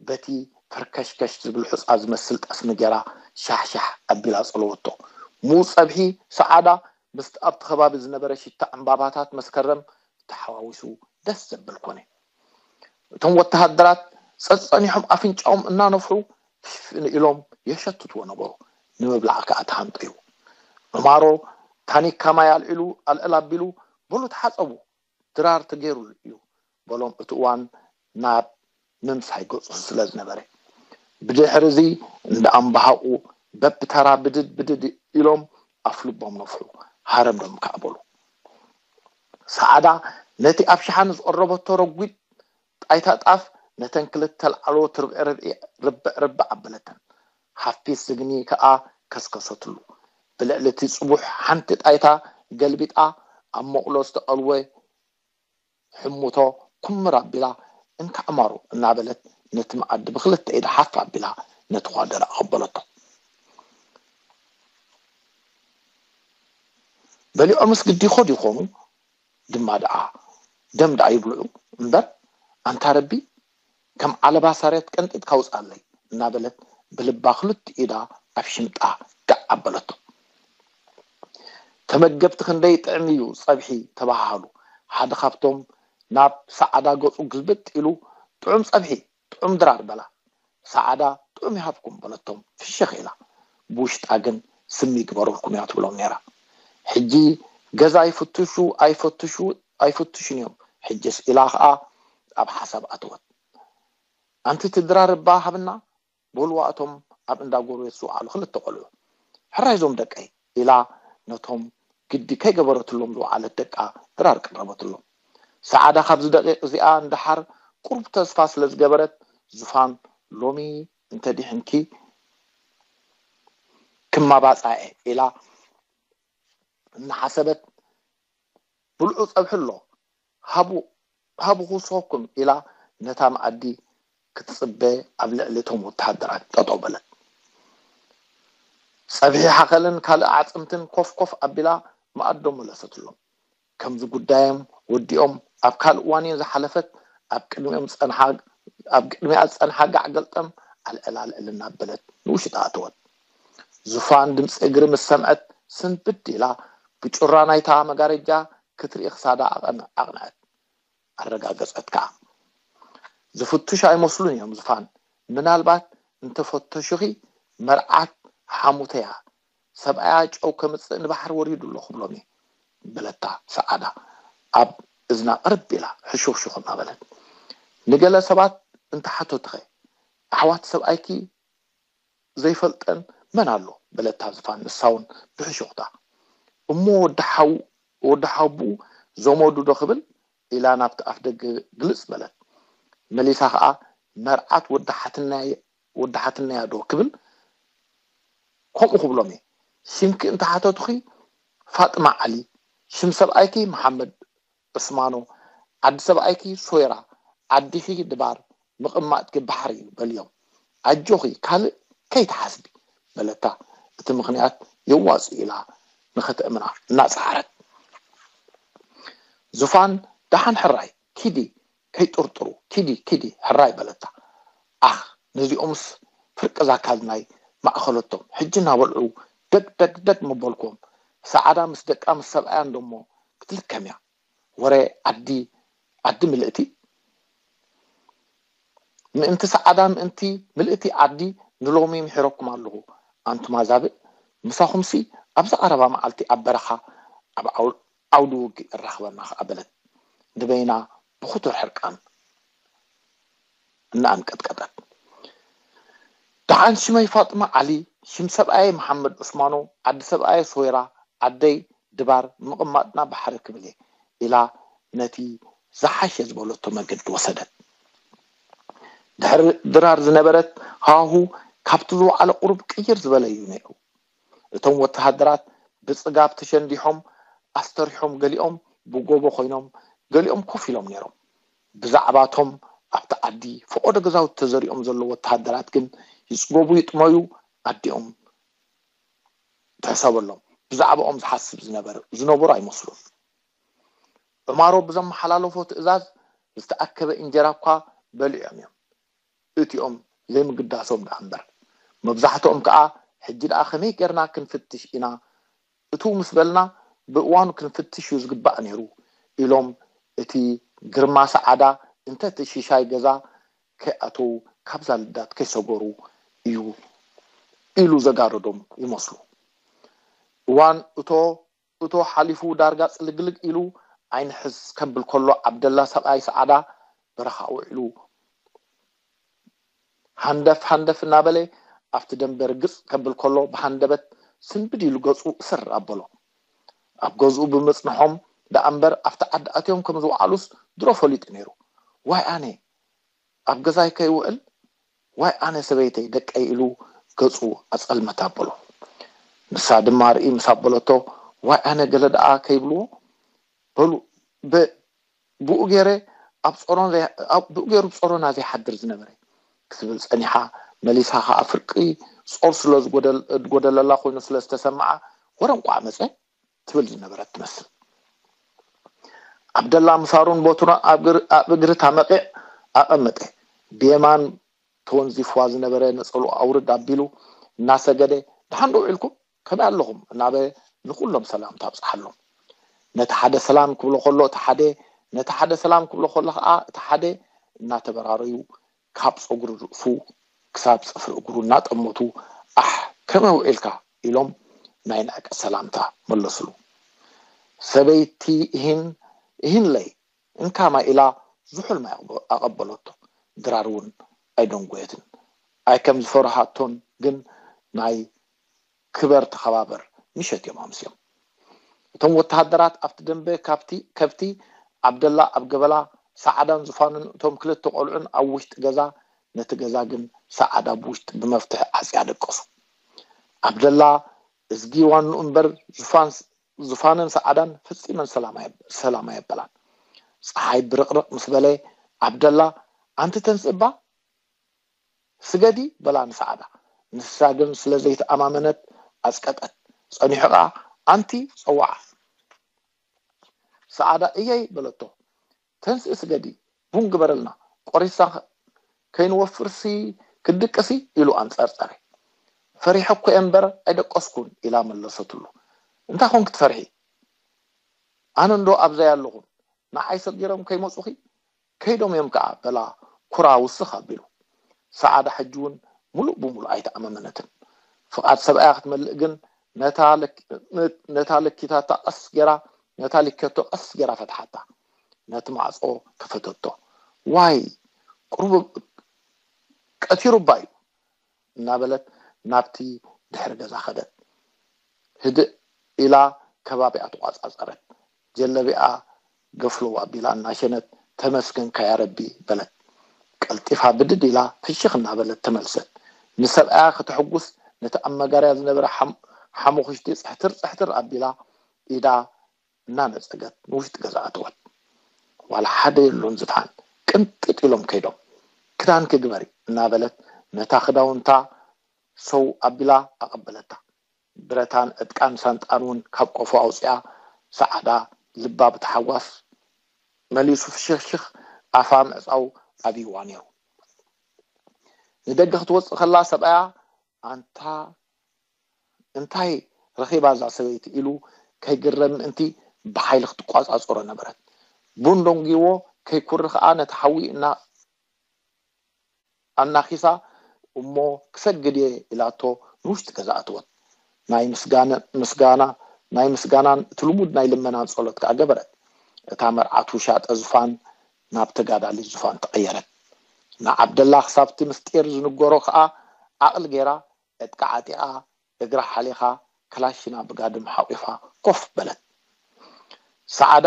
በቲ ፈርከሽከሽ ዝብል ሑጻ ዝመስል ጠስሚ ጌራ ሻሕሻሕ ኣቢላ ጸለወቶ። ምዉት ጸብሒ ሰዓዳ ምስቲ ኣብቲ ከባቢ ዝነበረ ሽታ ዕምባባታት መስከረም ተሓዋዊሱ ደስ ዘብል ኮነ። እቶም ወተሃደራት ጸጸኒሖም ኣፍንጫኦም እናነፍሑ ፍሽፍን ኢሎም የሸትትዎ ነበሩ። ንምብላዕ ከኣ ተሃንጠዩ። ዑማሮ ታኒካ ማይ ኣልዒሉ ኣልዕል ኣቢሉ በሉ ተሓጸቡ ድራር ተገይሩሉ እዩ በሎም። እቲ እዋን ናብ ምምሳይ ገጹ ስለ ዝነበረ። ብድሕሪ እዚ እንዳ ኣምባሃቑ በብተራ ብድድ ብድድ ኢሎም ኣፍልቦም ነፍሑ ሃረምረም ከኣ በሉ። ሰዓዳ ነቲ ኣብ ሸሓኒ ዝቐረበቶ ረጒድ ጣይታ ጣፍ ነተን ክልተ ላዕለዎት ርብዒ ርብዒ ርብዕ ርብዕ ኣበለተን። ሓፊስ ስግኒ ከኣ ከስከሰትሉ። ብልዕሊ እቲ ጽቡሕ ሓንቲ ጣይታ ገልቢጣ ኣብ መቑሎ ዝተቐልወ ሕሙቶ ኩምር ኣቢላ እንካዕ ማሩ እናበለት ነቲ መኣዲ ብክልተ ኢዳ ሓፍ ኣቢላ ነቲ ኳደር ኣቐበለቶ። በሊዖምስ ግዲ ይኸዱ ይኾኑ ድማ ደኣ ደም ደኣ ይብልዑ እምበር ኣንታ ረቢ ከም ዓለባ ሳሬት ቀንጢጥካ ውፅኣለይ እናበለት ብልባ ክልቲኡ ኢዳ ኣብ ሽምጣ ጋዕ ኣበለቶ። ተመገብቲ ክንደይ ጥዕም እዩ ፀብሒ ተባሃሃሉ። ሓደ ካብቶም ናብ ሰዓዳ ገፁ ግልብጥ ኢሉ ጥዑም ፀብሒ ጥዑም ድራር በላ። ሰዓዳ ጥዑም ይሃብኩም በለቶም ፍሽኽ ኢላ። ብውሽጣ ግን ስሚ ይግበረልኩም እያ ትብሎም ነይራ። ሕጂ ገዛ ይፍትሹ ኣይፈትሹ ኣይፍትሹን እዮም ሕጅስ ኢላ ከዓ ኣብ ሓሳብ ኣተወት። ኣንቲ እቲ ድራር እባ ሃብና በልዋ እቶም ኣብ እንዳ ጎረቤት ዝወዓሉ ክልተ ቆልዑ። ሕራይ እዞም ደቀይ ኢላ ነቶም ግዲ ከይገበረትሎም ዝወዓለት ደቃ ድራር ቀረበትሎም። ሰዓዳ ካብዚ ደቂቕ እዚኣ ንደሓር ቁሩብ ተስፋ ስለ ዝገበረት ዙፋን ሎሚ እንተዲሕንኪ ክማባፃ እየ ኢላ እናሓሰበት ብልዑ ፀብሒ ኣሎ ሃቡ ሃቡ ክውስኸኩም ኢላ ነታ መኣዲ ክትፅበ ኣብ ልዕሊ እቶም ወተሃደራት ጠጠው በለት። ፀብሒ ሓኸልን ካልእ ኣዕፅምትን ኮፍ ኮፍ ኣቢላ መኣዶ መለሰትሎም። ከምዚ ጉዳዮም ወዲኦም ኣብ ካልእ ዋኒን ዝሓለፈት ኣብ ቅድሚኦም ዝፀንሓ ኣብ ቅድሚኣ ዝፀንሓ ጋዕ ገልጠም ኣልዕል ኣልዕል እናበለት ንውሽጢ ኣተወት። ዙፋን ድምፂ እግሪ ምስ ሰምዐት ስንብድ ኢላ ብጩራ ናይታ መጋረጃ ክትርኢ ክሳዳ ኣቐን- ኣቕንዐት። ኣረጋገጸት ከኣ። ዝፍትሹ ኣይመስሉን እዮም ዙፋን። ምናልባት እንተፈተሹኺ መርዓት ሓሙተያ ሰብኣያ ጨው ከምጽእ ንባሕሪ ወሪዱ ኣሎ ክብሎም እየ በለታ ሰዓዳ ኣብ እዝና ቅርብ ኢላ ሕሹኽሹኽ እናበለት። ንገለ ሰባት እንተሓተቱኸ ኣሕዋት ሰብኣይኪ ዘይፈልጠን መን ኣሎ? በለታ ዝፋን ንሳ እውን ብሕሹኽታ። እሞ ወዲ ሓው-፣ ወዲ ሓቡኡ ዘመዱ ዶ ክብል? ኢላ ናብቲ ኣፍ ደገ ግልጽ በለት። መሊሳ ኸኣ መርዓት ወዲ ሓትናይ-፣ ወዲ ሓትናያ ዶ ክብል? ከምኡ ክብሎም እየ። ሽምኪ እንተሓተቱኺ ፋጥማ ዓሊ፣ ሽም ሰብኣይኪ መሓመድ ዑስማኖ፣ ዓዲ ሰብኣይኪ ሶይራ፣ ዓዲኺ ድባር፣ ምቕማጥኪ ባሕሪ እዩ በልዮም። ኣጆኺ ካልእ ከይትሓስቢ በለታ። እቲ ምኽንያት የዋጽእ ኢላ ንኽተእምና እናጸዓረት። ዙፋን ደሓን ሕራይ ኪዲ ከይጥርጥሩ ኪዲ ኪዲ ሕራይ በለታ። ኣኽ ነዚኦምስ ፍርቂ ዛካልናይ ማእኸለቶም ሕጂ እናበልዑ ደግ ደግ ደግ ምበልኩም። ሰዓዳ ምስ ደቃ ምስ ሰብኣያ እንዶሞ ክትልከም እያ። ወረ ዓዲ ዓዲ ምልእቲ ምእንቲ ሰዓዳ ምእንቲ ምልእቲ ዓዲ ንሎሚ ምሒረኩም ኣለኹ። ኣንቱም ኣዛብእ ምሳኹምሲ ኣብዚ ቀረባ መዓልቲ ኣብ በረኻ ኣብ ዓው-፣ ዓውዲ ውግእ እራኽበና ኸኣ በለት ንበይና ብኽቱር ሕርቃን እናኣንቀጥቀጠት። ደሓን ሽመይ ፋጥማ ዓሊ፣ ሽም ሰብኣየ መሓመድ ዑስማኖ፣ ዓዲ ሰብኣየ ሶይራ፣ ዓደይ ድባር፣ ምቕማጥና ባሕሪ ክብል እየ ኢላ ነቲ ዝሓሸ ዝበለቶ መገዲ ወሰደት። ድሕሪ ድራር ዝነበረት ሃዋሁ ካብቲ ዝወዓለ ቁሩብ ቅይር ዝበለ እዩ ነይሩ። እቶም ወተሃደራት ብጽጋብ ተሸንዲሖም ኣስተሪሖም፣ ገሊኦም ብጎቦ ኮይኖም፣ ገሊኦም ኮፍ ኢሎም ነይሮም። ብዛዕባቶም ኣብቲ ዓዲ ፈቐዶ ገዛውቲ ተዘሪኦም ዘለዉ ወተሃደራት ግን ይጽገቡ ይጥመዩ ኣዲኦም ትሕሰበሎም። ብዛዕባኦም ዝሓስብ ዝነበር-፣ ዝነበሩ ኣይመስሉን። ዑማሮ ብዘመሓላለፎ ትእዛዝ ዝተኣከበ እንጀራ እኳ በሊዖም እዮም። እቲኦም ዘይምግዳሶም ደኣ እምበር። መብዛሕትኦም ከኣ ሕጂ ደኣ ከመይ ጌርና ክንፍትሽ ኢና? እትው ምስ በልና ብእዋኑ ክንፍትሽ እዩ ዝግባእ ነይሩ ኢሎም እቲ ግርማ ሰዓዳ እንተ እቲ ሽሻይ ገዛ ከይኣተው ካብዛ ልዳት ከይሰገሩ እዩ ኢሉ ዘጋረዶም ይመስሉ። እዋን እቶ እቶ ሓሊፉ ዳርጋ ጽልግልግ ኢሉ ዓይኒ ሕዝ ከብል ከሎ ዓብደላ ሰብኣይ ሰዓዳ በረኻ ውዒሉ ሃንደፍ ሃንደፍ እናበለ ኣብቲ ደንበ ርግጽ ከብል ከሎ ብሃንደበት ስንብድ ኢሉ ገጹ እስር ኣበሎ። ኣብ ገዝኡ ብምጽንሖም ደኣ እምበር ኣብቲ ዓዲ ኣትዮም ከም ዝወዓሉስ ድሮ ፈሊጡ ነይሩ። ዋይ ኣነ ኣብ ገዛይ ከይውዕል ዋይ ኣነ ሰበይተይ ደቀይ ኢሉ ገጹ ኣጸልመት ኣበሎ። ንሳ ድማ ርኢ ምስ ኣበለቶ ዋይ ኣነ ገለ ደኣ ከይብልዎ በሉ ብ-፣ ብኡ ገይረ ኣብ ጾሮን ዘይ-፣ ኣብ-፣ ብኡ ገይሩ ጾሮና ዘይሓድር ዝነበረ ክትብል ጸኒሓ መሊሳ ከኣ ፍርቂ ጾር ስለ ዝጎደል-፣ ዝጎደለላ ኮይኑ ስለ ዝተሰምዓ ወረ እንቋዕ መጸ ትብል ዝነበረት ትመስል። ዓብደላ ምሳሩን ቦቱና ኣብ ግር-፣ ኣብ እግሪ ታመቂዕ ኣቐመጠ። ብየማን ተወንዚፍዋ ዝነበረ ነጸሉ ኣውርድ ኣቢሉ እናሰገደ ደሓን ዶ ውዒልኩም? ከመይ ኣለኹም? እናበ ንኹሎም ሰላምታ ኣብጽሓሎም። ነቲ ሓደ ሰላም ክብሎ ከሎ እቲ ሓደ፣ ነቲ ሓደ ሰላም ክብሎ ከሎ ከኣ እቲ ሓደ እናተበራረዩ ካብ ጸጉሪ ርእሱ ክሳብ ጽፍሪ እግሩ እናጠመቱ ኣሕ ከመይ ውዒልካ ኢሎም ናይ ንዕቀት ሰላምታ መለስሉ። ሰበይቲ እሂን እሂንለይ እንካ ማይ ኢላ ዝሑል ማይ ኣቐበ-፣ ኣቐበለቶ። ድራር እውን ኣይደንጎየትን። ኣይ ከም ዝፈርሃቶን ግን ናይ ክበር ተኸባበር ምሸት እዮም ኣምስዮም። እቶም ወተሃደራት ኣብቲ ደንበ ካብቲ ከብቲ ዓብደላ ኣብ ገበላ ሰዓዳን ዙፋንን እቶም ክልተ ቆልዑን ኣብ ውሽጢ ገዛ ነቲ ገዛ ግን ሰዓዳ ብውሽጢ ብመፍትሒ ዓጽያ ደቀሱ። ዓብደላ እዝጊ ዋንኡ እምበር ዙፋን ዙፋንን ሰዓዳን ፈጺመን ሰላም ኣየ-፣ ሰላም ኣየበላን። ጸሓይ ብርቕርቕ ምስ በለ ዓብደላ ኣንቲ ተንስእ እባ ስገዲ በላ ንሰዓዳ። ንሳ ግን ስለ ዘይተኣማመነት ኣጽቀጠት። ጸኒሑ ኸኣ ኣንቲ ጸዋዓ ሰዓዳ እየይ በለቶ። ተንስእ ስገዲ ቡን ግበረልና ቆሪስና ከይንወፍርሲ ክትድቅሲ ኢሉ ኣንጸርጸረ። ፈሪሐ እኮ እየ እምበር ኣይደቀስኩን ኢላ መለሰትሉ። እንታይ ኾንኪ ትፈርሒ? ኣነ እንዶ ኣብዘይ ኣለኹን ንዓይ ሰጊሮም ከይመጹኺ ከይዶም እዮም ከኣ በላ ኩራ ውስኽ ኣቢሉ። ሰዓዳ ሕጂ እውን ሙሉእ ብሙሉእ ኣይተኣማመነትን። ፍቓድ ሰብኣያ ክትመልእ ግን ነታ ለክ-፣ ነታ ለኪታታ ቀስ ገይራ ነታ ሊከቶ ቀስ ገይራ ፈትሓታ። ነቲ ማዕጾ ከፈተቶ። ዋይ ቁሩብ ቀቲሩ እባ እዩ እናበለት ናብቲ ድሕሪ ገዛ ከደት። ህድእ ኢላ ከባቢኣ ተቋጻጸረት። ጀለቢኣ ገፍሎ ኣቢላ እናሸነት፣ "ተመስገንካ ያ ረቢ" በለት። ቀልጢፋ ብድድ ኢላ ፍሽኽ እናበለት ተመልሰት። ንሰብኣያ ከተሐጉስ ነቲ ኣብ መጋርያ ዝነበረ ሓም-፣ ሓሙኽሽቲ ጽሕትር ጽሕትር ኣቢላ ኢዳ እናነጸገት ንውሽጢ ገዛ ኣተወት። ዋላ ሓደ የሎን ዝፋን። ቅንጥጥ ኢሎም ከይዶም። "ክዳንኪ ግበሪ" እናበለት ነታ ክዳውንታ ሰው ኣቢላ ኣቐበለታ። ብረታን ዕጥቃን ሳንጣን እውን ካብ ቆፎ ኣውጺኣ፣ ሰዓዳ ልባ ብታሓጓስ መሊሱ ፍሽኽሽኽ ኣፋ ምዕጻው ኣብይዋ ነይሩ። ንደገ ክትወጽእ ከላ ሰብኣያ፣ "ኣንታ እንታይ ረኺባ እዛ ሰበይቲ?" ኢሉ ከይግረም ምእንቲ ብሓይሊ ክትቋጻጸሮ ነበረት። ቡን ደንጉይዎ ከይኩሪ ከኣ ነቲ ሓዊ እና-፣ ኣናኺሳ፣ "እሞ ክሰግድ እየ" ኢላቶ ንውሽጢ ገዛ ኣተወት። ናይ ምስጋነ-፣ ምስጋና፣ ናይ ምስጋናን እቲ ልሙድ ናይ ልመናን ጸሎት ከኣ ገበረት። እታ መርዓት ውሻጠ ዝፋን ናብ ተጋዳሊት ዝፋን ተቐየረት። ንዓብደላ ክሳብቲ ምስጢር ዝንገሮ ከኣ ዓቕሊ ገይራ፣ ዕጥቃ ዓጢቓ፣ እግራ ሓሊኻ፣ ክላሽና ብጋድም ሓቑፋ ኮፍ በለት። ሰዓዳ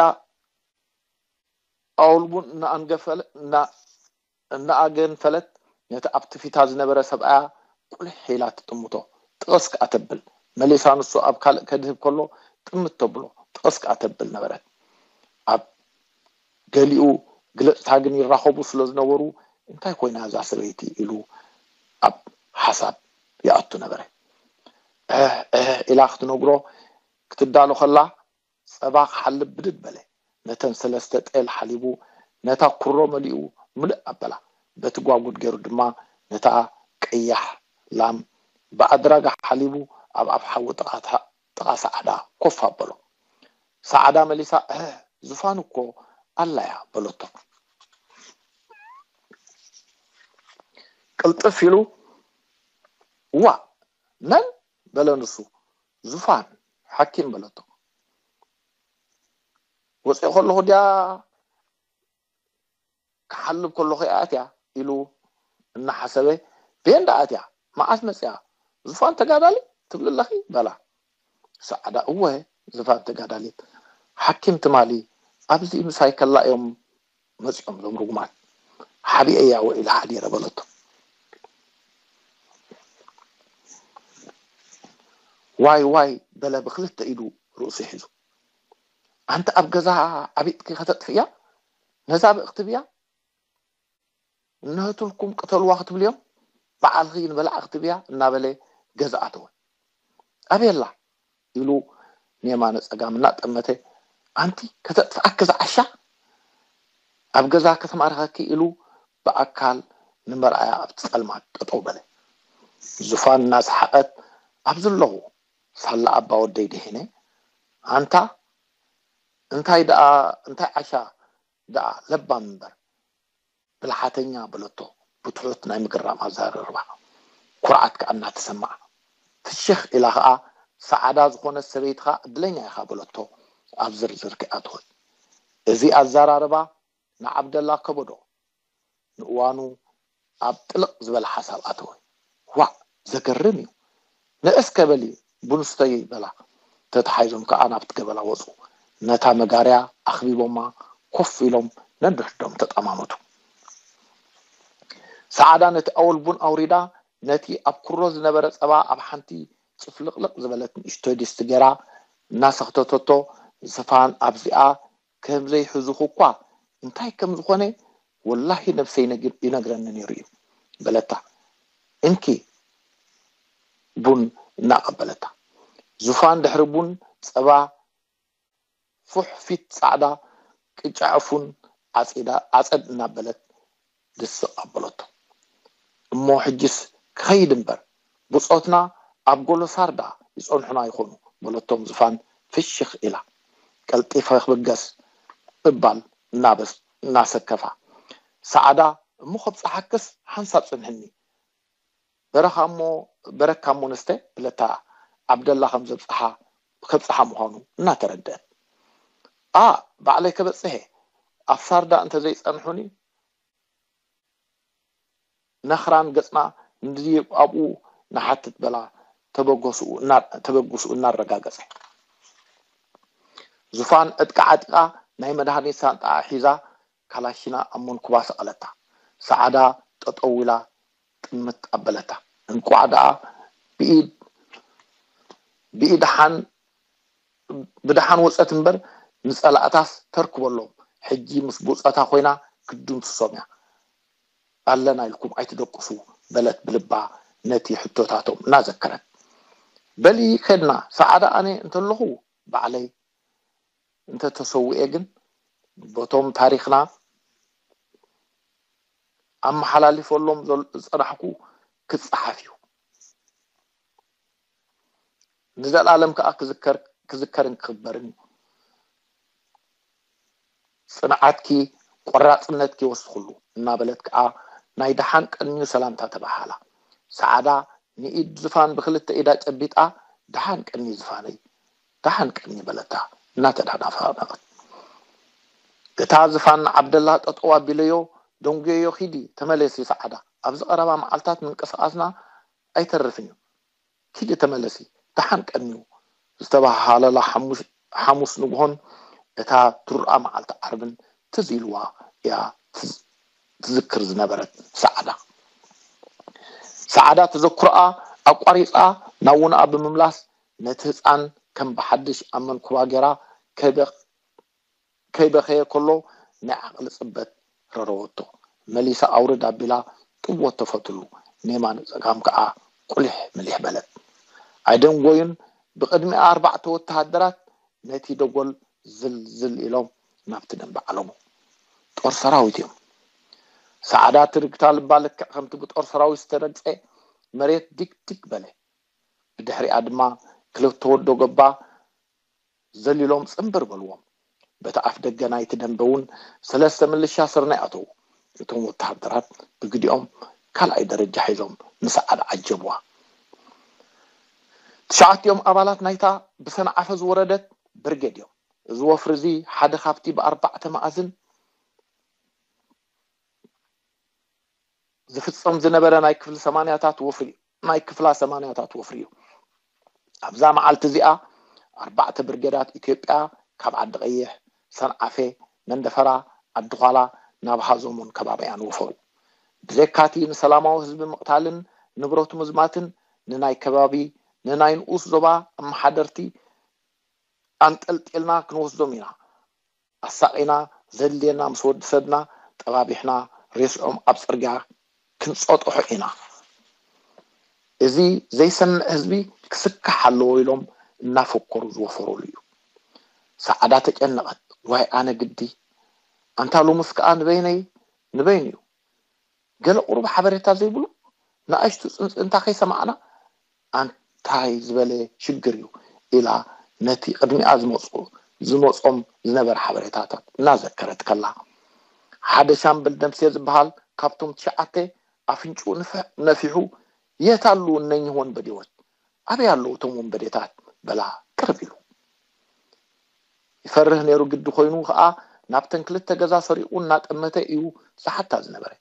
ኣውልቡን እናኣንገፈለ-፣ እና-፣ እናኣገንፈለት ነቲ ኣብቲ ፊታ ዝነበረ ሰብኣያ ቁልሕ ኢላ ትጥምቶ። ጥቕስ ከኣ ተብል። መሊሳ ንሱ ኣብ ካልእ ከድህብ ከሎ ጥምት ተብሎ። ጥቕስ ከኣ ተብል ነበረት። ኣብ ገሊኡ ግለጽታ ግን ይራኸቡ ስለ ዝነበሩ፣ "እንታይ ኮይና እዛ ሰበይቲ?" ኢሉ ኣብ ሓሳብ ይኣቱ ነበረ። እህ፣ እህ ኢላ ክትነግሮ ክትዳሎ ከላ፣ ጸባ ክሓልብ ብድድ በለ። ነተን ሰለስተ ጤል ሓሊቡ፣ ነታ ኩሮ መሊኡ ምልእ ኣበላ። በቲ ጓጉድ ገይሩ ድማ ነታ ቀያሕ ላም ብኣድራጋ ሓሊቡ ኣብ ኣፍ ሓዊ ጥቓ፣ ጥቓ ሰዓዳ ኮፍ ኣበሎ። ሰዓዳ መሊሳ፣ "እህ፣ ዝፋን እኮ ኣላያ" በለቶ። ቅልጥፍ ኢሉ፣ "ዋእ፣ መን?" በለ ንሱ። "ዙፋን፣ ሓኪም" በለቶ። "ወፂኡ ከለኹ ድያ ክሓልብ ከለኹ እያ ኣትያ?" ኢሉ እናሓሰበ፣ "ቤንዳ ኣትያ? መዓስ መፅያ? ዙፋን ተጋዳሊ ትብሊ ኣለኺ?" በላ። ሰዓዳ፣ "እወ፣ ዝፋን ተጋዳሊት ሓኪም ትማሊ ኣብዚ ምሳይ ከላ እዮም መፂኦም እዞም ርጉማት። ሓቢኤያ ውዒለ ሓዲረ" በለቶ። "ዋይ ዋይ" በለ ብክልተ ኢዱ ርእሱ ሒዙ። "ኣንቲ ኣብ ገዛ ዓቢጥኪ ከተጥፍእያ? ነዛ ብእኽትብያ? እነህትልኩም ቅተልዋ ክትብልዮም? በዓልኺ ንበላዕ ክትብያ?" እናበለ ገዛ ኣተወ። "ኣበየላ?" ኢሉ ንየማነ ጸጋም እናጠመተ፣ "ኣንቲ ከተጥፍኣኪ ዝዓሻ? ኣብ ገዛ ከተማርኸኪ" ኢሉ ብኣካል ንመርኣያ ኣብቲ ጸልማት ጠጠው በለ። ዙፋን እናሰሓቐት፣ "ኣብዚ ኣለኹ ሳላ ኣባ ወደይ ድሒነ። ኣንታ እንታይ ደኣ፣ እንታይ ዓሻ ደኣ ለባም እምበር ብልሓተኛ" በለቶ ብትሑት ናይ ምግራም ኣዘራርባ። ኩርዓት ከኣ እናተሰምዓ፣ ፍሽኽ ኢላ ከኣ፣ "ሰዓዳ ዝኾነት ሰበይትኻ ዕድለኛ ኢኻ" በለቶ ኣብ ዝርዝር ከይኣተወት። እዚ ኣዘራርባ ንዓብደላ ከበዶ። ንእዋኑ ኣብ ጥልቕ ዝበለ ሓሳብ ኣተወ። "ዋእ፣ ዘገርም እዩ። ንእስከ በሊ ቡን ስተዪ" በላ። ተተሓሒዞም ከኣ ናብቲ ገበላ ወጹ። ነታ መጋርያ ኣኽቢቦማ ኮፍ ኢሎም ነንድሕዶም ተጠማመቱ። ሰዓዳ ነቲ ኣወል ቡን ኣውሪዳ፣ ነቲ ኣብ ኩሮ ዝነበረ ጸባ ኣብ ሓንቲ ጽፍልቕልቕ ዝበለት ንእሽቶ ድስቲ ገይራ እናሰኽተተቶ፣ "ዝፋን ኣብዚኣ ከም ዘይሕዙኺ እኳ እንታይ ከም ዝኾነ ወላሂ ነብሰይ ይነግ-፣ ይነግረኒ ነይሩ እዩ" በለታ። "እንኪ" ቡን እናቐበለታ። ዙፋን ድሕሪ ቡን ጸባ ፉሕ ፊት ጻዕዳ ቅጫ ዕፉን ዓጺዳ፣ ዓጸድ እናበለት ድስቕ ኣበለቶ። "እሞ ሕጅስ ክኸይድ እምበር፣ ብጾትና ኣብ ጎሎ ሳርዳ ይጸንሑና ይኾኑ" በለቶም ዝፋን ፍሽኽ ኢላ። "ቀልጢፈ ክብገስ" እባል እናበስ-፣ እናሰከፋ። ሰዓዳ፣ "እሞ ከብጽሓክስ ሓንሳብ ጽንሕኒ፣ በረኻ እሞ፣ በረካ እሞ ንስተ" ብለታ ዓብደላ ከም ዘብጽሓ፣ ከብጽሓ ምዃኑ እናተረድአት። "ኣ፣ ባዕለይ ከበጽሔ፣ ኣብ ሳርዳ እንተዘይጸንሑኒ፣ ነኽራን ገጽና ንድይብ ኣብኡ ንሓትት" በላ ተበገስኡ እና-፣ ተበግስኡ እናረጋገጸ፣ ዙፋን ዕጥቃ ዓጢቓ፣ ናይ መድሃኒት ሳንጣኣ ሒዛ፣ ካላሽና ኣብ መንኩባ ሰቐለታ። ሰዓዳ ጠጠው ኢላ ጥምት ኣበለታ። እንቋዕ ደኣ ብኢድ፣ ብኢድ ሓን፣ ብደሓን ወጸት እምበር፣ ንጸላእታስ ተርክበሎም። ሕጂ ምስ ብጾታ ኮይና ክትድምስሶም እያ። ኣለና ኢልኩም ኣይትደቅሱ፣ በለት ብልባ ነቲ ሕቶታቶም እናዘከረት። በሊ ከድና፣ ሰዓዳ ኣነ እንተለኹ ባዕለይ፣ እንተተሰዊኤ ግን በቶም ታሪኽና ኣመሓላሊፈሎም ዘል-፣ ዝጸናሕኩ ክጸሓፍ እዩ። ንዘለኣለም ከኣ ክዝከር፣ ክዝከርን ክኽበርን እዩ። ጽንዓትኪ፣ ቆራጽነትኪ ወስኽሉ፣ እናበለት ከኣ ናይ ደሓን ቀንዩ ሰላምታ ተበሃሃላ። ሰዓዳ ንኢድ ዝፋን ብኽልተ ኢዳ ጨቢጣ፣ ደሓን ቀኒ ዝፋነይ፣ ደሓን ቀኒ በለታ እናተዳናፋነቐት። እታ ዝፋን ንዓብደላ ጠጠው ኣቢለዮ፣ ደንጉየዮ፣ ኪዲ ተመለሲ ሰዓዳ፣ ኣብዚ ቀረባ መዓልታት ምንቅስቓስና ኣይተርፍን እዩ። ኪዲ ተመለሲ፣ ደሓን ቀንዩ ዝተበሃሃለላ ሓሙስ-፣ ሓሙስ ንግሆን እታ ትርኣ መዓልቲ ዓርብን ትዝ ኢልዋ እያ ትዝ-፣ ትዝክር ዝነበረት ሰዓዳ። ሰዓዳ ተዘክሮኣ ኣቋሪጻ ናብ ውንኣ ብምምላስ ነቲ ህጻን ከም ብሓድሽ ኣብ መንኩባ ጌራ ከይበ-፣ ከይበኸየ ከሎ ናይ ዓቕሊ ጽበት ረረወቶ። መሊሳ ኣውርድ ኣቢላ ጥወት ተፈትሉ። ኔማ ንጸጋም ከኣ ቁሊሕ ምሊሕ በለት። ኣይደንጎዩን፣ ብቕድሚኣ ኣርባዕተ ወተሃደራት ነቲ ደጎል ዝል ዝል ኢሎም ናብቲ ደንበ ዓለሙ። ጦር ሰራዊት እዮም። ሰዓዳ ትርግታ ልባ ልክዕ ከምቲ ብጦር ሰራዊት ዝተረግጸ መሬት ዲግ ዲግ በለ። ብድሕሪኣ ድማ ክልተ ወዶ ገባ ዘሊሎም ጽንብር በልዎም። በቲ ኣፍ ደገ ናይቲ ደንበ እውን ሰለስተ ምልሻ ስርናይ ኣተዉ። እቶም ወተሃደራት ብግዲኦም ካልኣይ ደረጃ ሒዞም ንሰዓዳ ዓጀብዋ። ትሽዓቲኦም ኣባላት ናይታ ብሰንዓፈ ዝወረደት ብርጌድ እዮም። እዚ ወፍሪ እዚ ሓደ ካብቲ ብኣርባዕተ መኣዝን ዝፍጸም ዝነበረ ናይ ክፍሊ ሰማንያታት ወፍሪ፣ ናይ ክፍላ ሰማንያታት ወፍሪ እዩ። ኣብዛ መዓልቲ እዚኣ ኣርባዕተ ብርጌዳት ኢትዮጵያ ካብ ዓዲ ቀይሕ፣ ሰንዓፌ፣ መንደፈራ፣ ዓዲ ዃላ ናብ ሃዞሞን ከባቢያን ወፈሩ። ብዘካቲ ንሰላማዊ ህዝቢ ምቕታልን ንብረቱ ምዝማትን ንናይ ከባቢ፣ ንናይ ንኡስ ዞባ ኣመሓደርቲ ኣንጠልጢልና ክንወስዶም ኢና። ኣሳቒና ዘድልየና ምስ ወዲ ሰብና ጠባቢሕና ሬስኦም ኣብ ጽርግያ ክንጸጥሖ ኢና። እዚ ዘይሰምዕ ህዝቢ ክስካሕ ኣለዎ ኢሎም እናፈከሩ ዝወፈሩሉ እዩ። ሰዓዳ ተጨነቐት። ዋይ ኣነ ግዲ፣ ኣንታ ሎምስ ከኣ ንበይነይ፣ ንበይኑ እዩ። ገለ ቁሩብ ሓበሬታ ዘይብሉ ንኣሽቱ ጽንጽንታ ከይሰማዕና ኣንታይ ዝበለ ሽግር እዩ ኢላ ነቲ ቅድሚኣ ዝመጹ፣ ዝመጾም ዝነበረ ሓበሬታታት እናዘከረት ከላ፣ ሓደ ሻምበል ደምሴ ዝበሃል ካብቶም ትሽዓተ ኣፍንጭኡ ንፍሕ-፣ ነፊሑ፣ የት ኣሉ እነኝህ ወንበዴዎች? ኣበይ ኣለዉ እቶም ወንበዴታት? በላ ቅርብ ኢሉ። ይፈርህ ነይሩ፣ ግዲ ኮይኑ ኸኣ ናብተን ክልተ ገዛ ሰሪቑ እናጠመተ እዩ ዝሓታ ዝነበረ።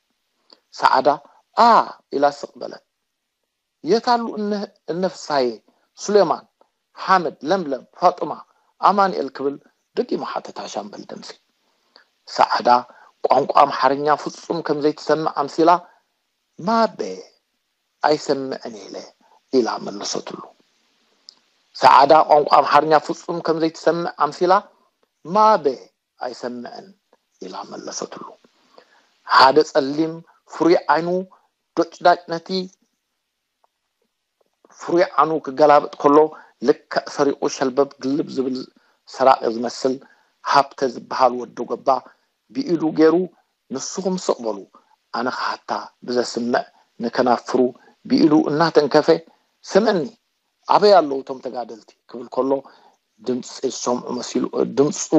ሰዓዳ ኣ ኢላ ስቕ በለት። የት ኣሉ እነ፣ እነ ፍሳዬ፣ ሱሌማን፣ ሓመድ፣ ለምለም፣ ፋጡማ፣ ኣማንኤል ክብል ደጊሙ ሓተታ ሻምበል ደምሴ። ሰዓዳ ቋንቋ ኣምሓርኛ ፍጹም ከም ዘይትሰምዕ ኣምሲላ፣ ማበ ኣይሰምዕን ኢለ ኢላ መለሰትሉ። ሰዓዳ ቋንቋ ኣምሓርኛ ፍጹም ከም ዘይትሰምዕ ኣምሲላ፣ ማበ ኣይሰምዕን ኢላ መለሰትሉ። ሓደ ጸሊም ፍሩይ ዓይኑ ዶጭዳጭ ነቲ ፍሩይ ዓይኑ ክገላበጥ ከሎ፣ ልክዕ ሰሪቑ ሸልበብ ግልብ ዝብል ሰራቒ ዝመስል ሃብተ ዝበሃል ወዲ ጎባ ብኢዱ ገይሩ፣ ንስኹም ስቕ በሉ፣ ኣነ ክሓታ ብዘስምዕ ንከናፍሩ ብኢዱ እናተንከፈ፣ ስምዕኒ፣ ኣበይ ኣለዉ እቶም ተጋደልቲ? ክብል ከሎ፣ ድምፂ ዝሰምዑ መሲሉ-፣ ድምፁ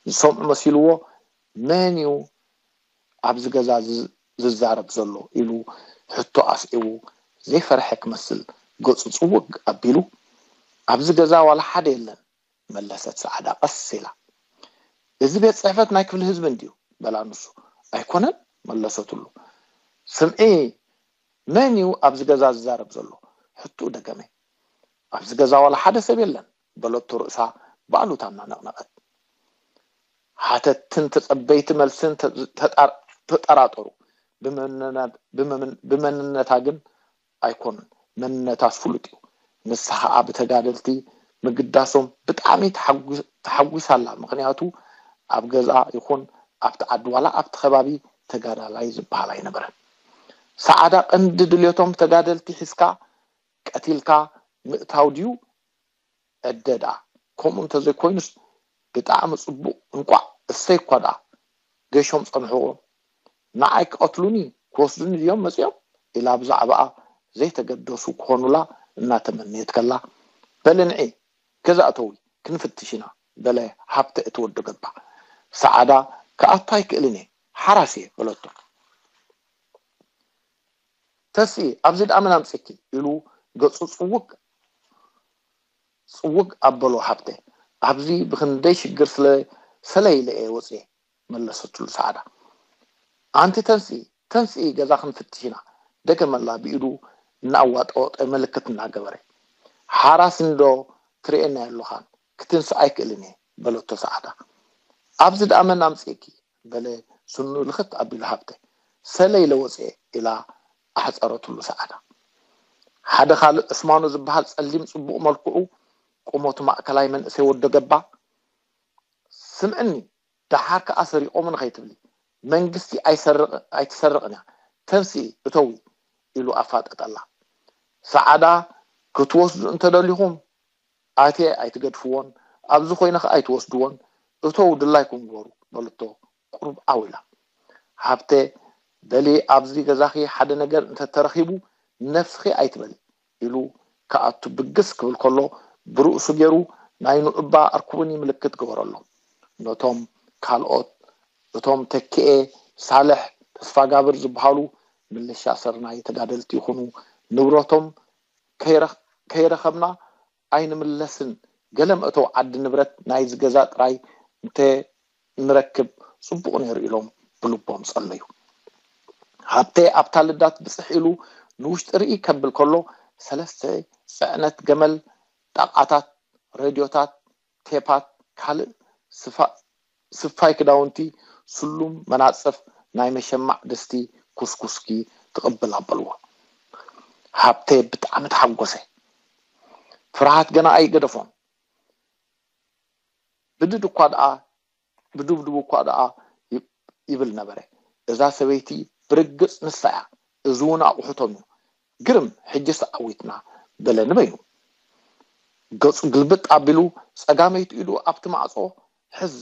ዝሰምዑ መሲልዎ፣ መን እዩ ኣብዚ ገዛ ዝ-፣ ዝዛረብ ዘሎ? ኢሉ ሕቶ ኣስዒቡ፣ ዘይፈርሐ ክመስል ገፁ ፅውግ ኣቢሉ፣ ኣብዚ ገዛ ዋላ ሓደ የለን፣ መለሰት ሰዓዳ ቀስ ኢላ። እዚ ቤት ፅሕፈት ናይ ክፍሊ ህዝቢ እንድዩ፣ በላ ንሱ። ኣይኮነን፣ መለሰትሉ። ስምዒ፣ መን እዩ ኣብዚ ገዛ ዝዛረብ ዘሎ? ሕቶኡ ደገመ። ኣብዚ ገዛ ዋላ ሓደ ሰብ የለን በለቶ ርእሳ ብኣሉታ እናነቕነቐት። ሓተትን ተጸበይቲ መልስን ተጠራጠሩ። ብመንነታ ግን ኣይኮኑን። መንነታስ ፍሉጥ እዩ። ንሳ ኸዓ ብተጋደልቲ ምግዳሶም ብጣዕሚ ተሓጒሳ ኣላ። ምኽንያቱ ኣብ ገዛ ይኹን ኣብቲ ዓዲ ዋላ ኣብቲ ከባቢ ተጋዳላይ ዝበሃል ኣይነበረን። ሰዓዳ ቀንዲ ድልዮቶም ተጋደልቲ ሒዝካ ቀቲልካ ምእታው ድዩ? ዕደ ደኣ ከምኡ እንተዘይኮይኑስ ብጣዕሚ ጽቡቕ፣ እንቋዕ እሰይ እኳ ደኣ ገሾም ጸንሕዎ። ንዓይ ክቐትሉኒ ክወስዱኒ ድዮም መጺኦም? ኢላ ብዛዕባኣ ዘይተገደሱ ክኾኑላ እናተመነየት ከላ፣ በሊ ንዒ ገዛ እተዊ ክንፍትሽ ኢና በለ ሃብተ እቲ ወዲ ገባ። ሰዓዳ ክኣቱ ኣይክእልን እየ ሓራስ እየ በለቶ። ተስኢ ኣብዚ ደኣ መን ኣምጺእኪ ኢሉ ገጹ ጽውግ ጽውግ ኣበሎ ሃብተ። ኣብዚ ብኽንደይ ሽግር ስለ ሰለ ኢለ እየ ወጽየ መለሰትሉ ሰዓዳ። ኣንቲ ተንስኢ ተንስኢ ገዛ ክንፍትሽ ኢና ደገመላ ብኢዱ እናኣዋጠወጠ ምልክት እናገበረ። ሓራስ እንዶ ትርእየኒ ኣይኣለኻን ክትንስእ ኣይክእልን እየ በለቶ ሰዓዳ። ኣብዚ ደኣ መን ኣምጺእኪ በለ ስኑ ልኽት ኣቢሉ ሃብተ። ሰለ ኢለ ወጽየ ኢላ ኣሕጸረትሉ ሰዓዳ። ሓደ ካልእ ዑስማኖ ዝበሃል ጸሊም ጽቡቕ መልክዑ ቁመቱ ማእከላይ መንእሰይ ወዶ ገባ ስምዕኒ ደሓር ከኣ ሰሪቖምኒ ከይትብሊ መንግስቲ ኣይሰርቕ ኣይትሰርቕን እያ ተንስኢ እተዊ ኢሉ ኣፋጠጠላ። ሰዓዳ ክትወስዱ እንተደሊኹም ኣትየ ኣይትገድፍዎን ኣብዚ ኮይነ ከኣ ኣይትወስድዎን እተው ድላይኩም ግበሩ በልቶ ቁሩብ ዓው ኢላ። ሃብተ በሊ ኣብዚ ገዛኺ ሓደ ነገር እንተተረኺቡ ንነብስኺ ኣይትበሊ ኢሉ ክኣቱ ብግስ ክብል ከሎ ብርእሱ ገይሩ ናይ ንዑባ ኣርኩቡኒ ምልክት ገበረሎም። ነቶም ካልኦት እቶም ተኪኤ፣ ሳልሕ፣ ተስፋጋብር ዝበሃሉ ምልሻ ስርናይ ተጋደልቲ ይኹኑ ንብረቶም ከይረኸብና ኣይንምለስን ገለ መእተዊ ዓዲ ንብረት ናይዚ ገዛ ጥራይ እንተ ንረክብ ጽቡቕ ነይሩ ኢሎም ብልቦም ጸለዩ። ሃብተ ኣብታ ልዳት ብጽሕ ኢሉ ንውሽጢ ርኢ ከብል ከሎ ሰለስተ ጽዕነት ገመል ጣቓታት፣ ሬድዮታት፣ ቴፓት፣ ካልእ ስፋይ ክዳውንቲ፣ ስሉም መናጽፍ፣ ናይ መሸማዕ ድስቲ፣ ኩስኩስኪ ትቕብል ኣበልዎ። ሃብተ ብጣዕሚ ተሓጎሰ። ፍርሃት ገና ኣይገደፎን። ብድድ እኳ ደኣ ብድብድቡ እኳ ደኣ ይብል ነበረ። እዛ ሰበይቲ ብርግጽ ንሳ እያ፣ እዚ እውን ኣቑሑቶም እዩ። ግርም፣ ሕጅስ ተዓዊትና በለ ንበይኑ። ገጹ ግልብጥ ኣቢሉ ጸጋመይቲ ኢዱ ኣብቲ ማዕጾ ሕዝ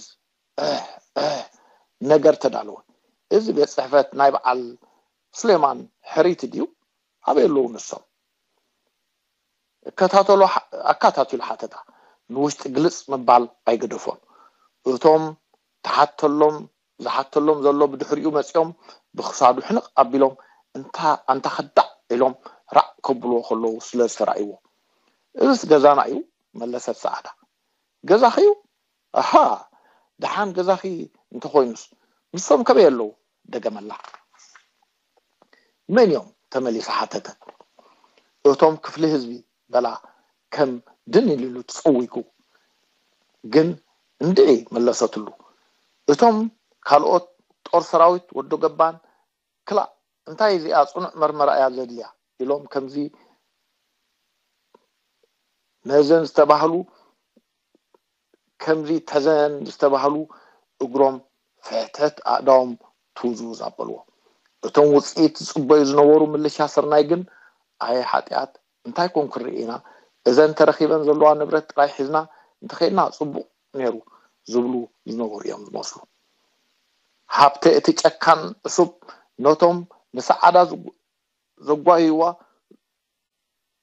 እህ እህ ነገር ተዳለወ። እዚ ቤት ጽሕፈት ናይ በዓል ሱሌማን ሕሪቲ ድዩ? ኣበይ ኣለዉ ንሶም? እከታተሎ ኣካታቲሉ ሓተታ። ንውሽጢ ግልጽ ምባል ኣይገደፎን። እቶም ተሓተሎም ዝሓተሎም ዘሎ ብድሕሪኡ መጺኦም ብኽሳዱ ሕንቕ ኣቢሎም እንታ ኣንታ ከዳዕ ኢሎም ራዕ ከብልዎ ከለዉ ስለ ዝተራእይዎ። እዝስ ገዛና እዩ መለሰት ሰዓዳ። ገዛኺ እዩ? ኣሃ ደሓን ገዛኺ እንተኾይኑስ ንሶም ከበይ ኣለዉ? ደገመላ። መን እዮም? ተመሊሳ ሓተተት። እቶም ክፍሊ ህዝቢ በላ ከም ድን ኢሉ ትጸዊጉ። ግን እንድዒ መለሰትሉ። እቶም ካልኦት ጦር ሰራዊት ወዶ ገባን ክላእ እንታይ እዚኣ ጽኑዕ መርመራ እያ ዘድልያ ኢሎም ከምዚ ነዘን ዝተባህሉ ከምዚ ተዘን ዝተባህሉ እግሮም ፍሕትሕት ኣእዳዎም ትውዝውዝ ኣበልዎ። እቶም ውፅኢት ዝፅበዩ ዝነበሩ ምልሻ ስርናይ ግን ኣየ ሓጢኣት እንታይ ኮን ክርኢ ኢና እዘን ተረኺበን ዘለዋ ንብረት ጥራይ ሒዝና እንተኸድና ፅቡቕ ነይሩ ዝብሉ ዝነበሩ እዮም ዝመስሉ። ሃብተ እቲ ጨካን ዕሱብ ነቶም ንሰዓዳ ዘጓይዋ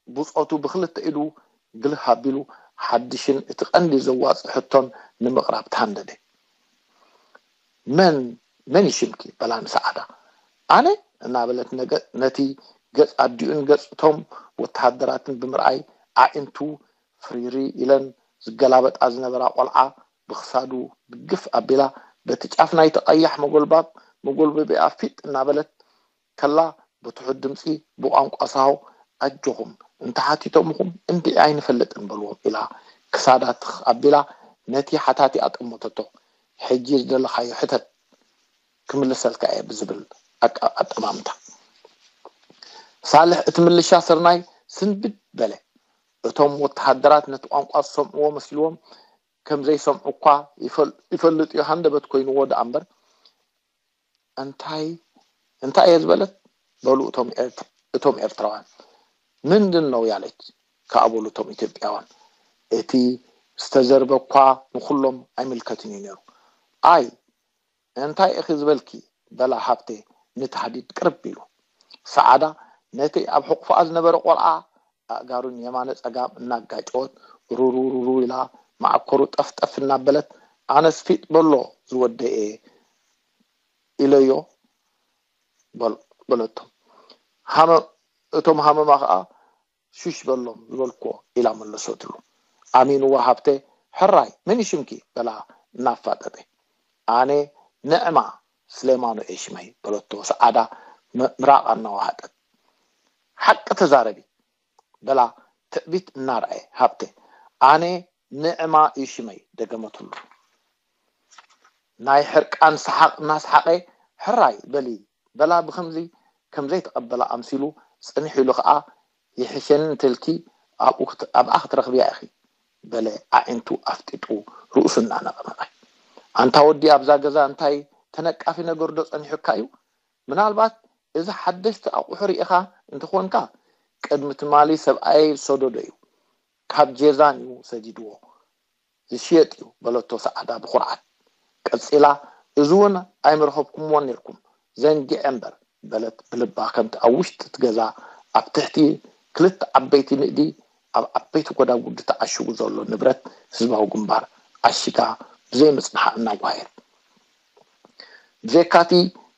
ብጾቱ ብኽልተ ኢዱ ግልህ ኣቢሉ ሓድሽን እቲ ቀንዲ ዘዋጽእ ሕቶን ንምቕራብ ተሃንደደ። መን መን እዩ ሽምኪ? በላ ንሰዓዳ። ኣነ እናበለት ነቲ ገጽ ኣዲኡን ገጽ እቶም ወተሃደራትን ብምርኣይ ኣዒንቱ ፍሪሪ ኢለን ዝገላበጣ ዝነበራ ቆልዓ ብኽሳዱ ብግፍ ኣቢላ በቲ ጫፍ ናይቲ ቀያሕ መጎልባብ መጎልበቢኣ ፊጥ እናበለት ከላ ብትሑት ድምፂ ብቋንቋ ሳሆ ኣጆኹም እንተሓቲቶምኹም እንድዒ ኣይንፈልጥን በልዎም ኢላ ክሳዳ ትኽ ኣቢላ ነቲ ሓታቲ ኣጠመተቶ። ሕጂ ዝደለኻዮ ሕተት ክምልሰልካ እየ ብዝብል ኣቀ- ኣጠማምታ። ሳልሕ እቲ ምልሻ ስርናይ ስንብድ በለ። እቶም ወተሃደራት ነቲ ቋንቋ ዝሰምዕዎ መስልዎም ከም ዘይሰምዑ እኳ ይፈል- ይፈልጥ እዩ ሃንደበት ኮይንዎ ደኣ እምበር እንታይ እንታይ እየ ዝበለት በሉ እቶም ኤርት- እቶም ኤርትራውያን። ምንድን ነው ያለች ከኣ በሉ እቶም ኢትዮጵያውያን። እቲ ዝተዘርበ እኳ ንኹሎም ኣይምልከትን እዩ ነይሩ። ኣይ እንታይ ኢኺ ዝበልኪ በላ ሃብቴ ንታህዲድ ቅርብ ኢሉ። ሰዓዳ ነቲ ኣብ ሕቑፋኣ ዝነበረ ቆልዓ ኣእጋሩን የማነ ጸጋም እናጋጨወት ሩሩሩሩ ኢላ መዓኮሩ ጠፍጠፍ እናበለት ኣነስ ፊጥ በሎ ዝወደኤ ኢለዮ በል- በለቶ። ሃመ- እቶም ሃመማ ከዓ ሹሽ በሎም ዝበልክዎ ኢላ መለሰትሉ። ኣሚንዋ ሃብተ ሕራይ መን እዩ ሽምኪ በላ እናፋጠጠ። ኣነ ንዕማ ስሌማኖ እየ ሽመይ በለቶ ሰዓዳ ም- ምራቓ እናወሃጠት። ሓቂ ተዛረቢ በላ ትዕቢት እናርኣየ ሃብተ። ኣነ ንዕማ እዩ ሽመይ ደገመትሉ። ናይ ሕርቃን ሰሓቕ እናሰሓቐ ሕራይ በሊ በላ ብኸምዚ ከም ዘይተቐበላ ኣምሲሉ ጽንሕ ኢሉ ኸኣ ይሕሸኒ እንተልኪ ኣብኡ ክት- ኣብኣ ክትረኽብያ ኢኺ በለ ኣዒንቱ ኣፍጢጡ ርእሱ እናነቐነቐ። ኣንታ ወዲ ኣብዛ ገዛ እንታይ ተነቃፊ ነገር ዶ ጸኒሑካ እዩ? ምናልባት እዚ ሓደሽቲ ኣቑሑ ርኢኻ እንተኾንካ ቅድሚ ትማሊ ሰብኣየይ ዝሰደዶ እዩ። ካብ ጄዛን እዩ ሰዲድዎ። ዝሽየጥ እዩ በለቶ ሰዓዳ ብኹርዓት። ቀጺላ እዚ እውን ኣይምረኸብኩምዎን ነይርኩም ዘንጊዐ እምበር በለት ብልባ ከምቲ ኣብ ውሽጢ እቲ ገዛ ኣብ ትሕቲ ክልተ ዓበይቲ ንእዲ ኣብ ዓበይቲ ጎዳጉዲ ተዓሽጉ ዘሎ ንብረት ህዝባዊ ግንባር ዓሺጋ ብዘይ ምጽንሓ እናጓየት። ብዘይካቲ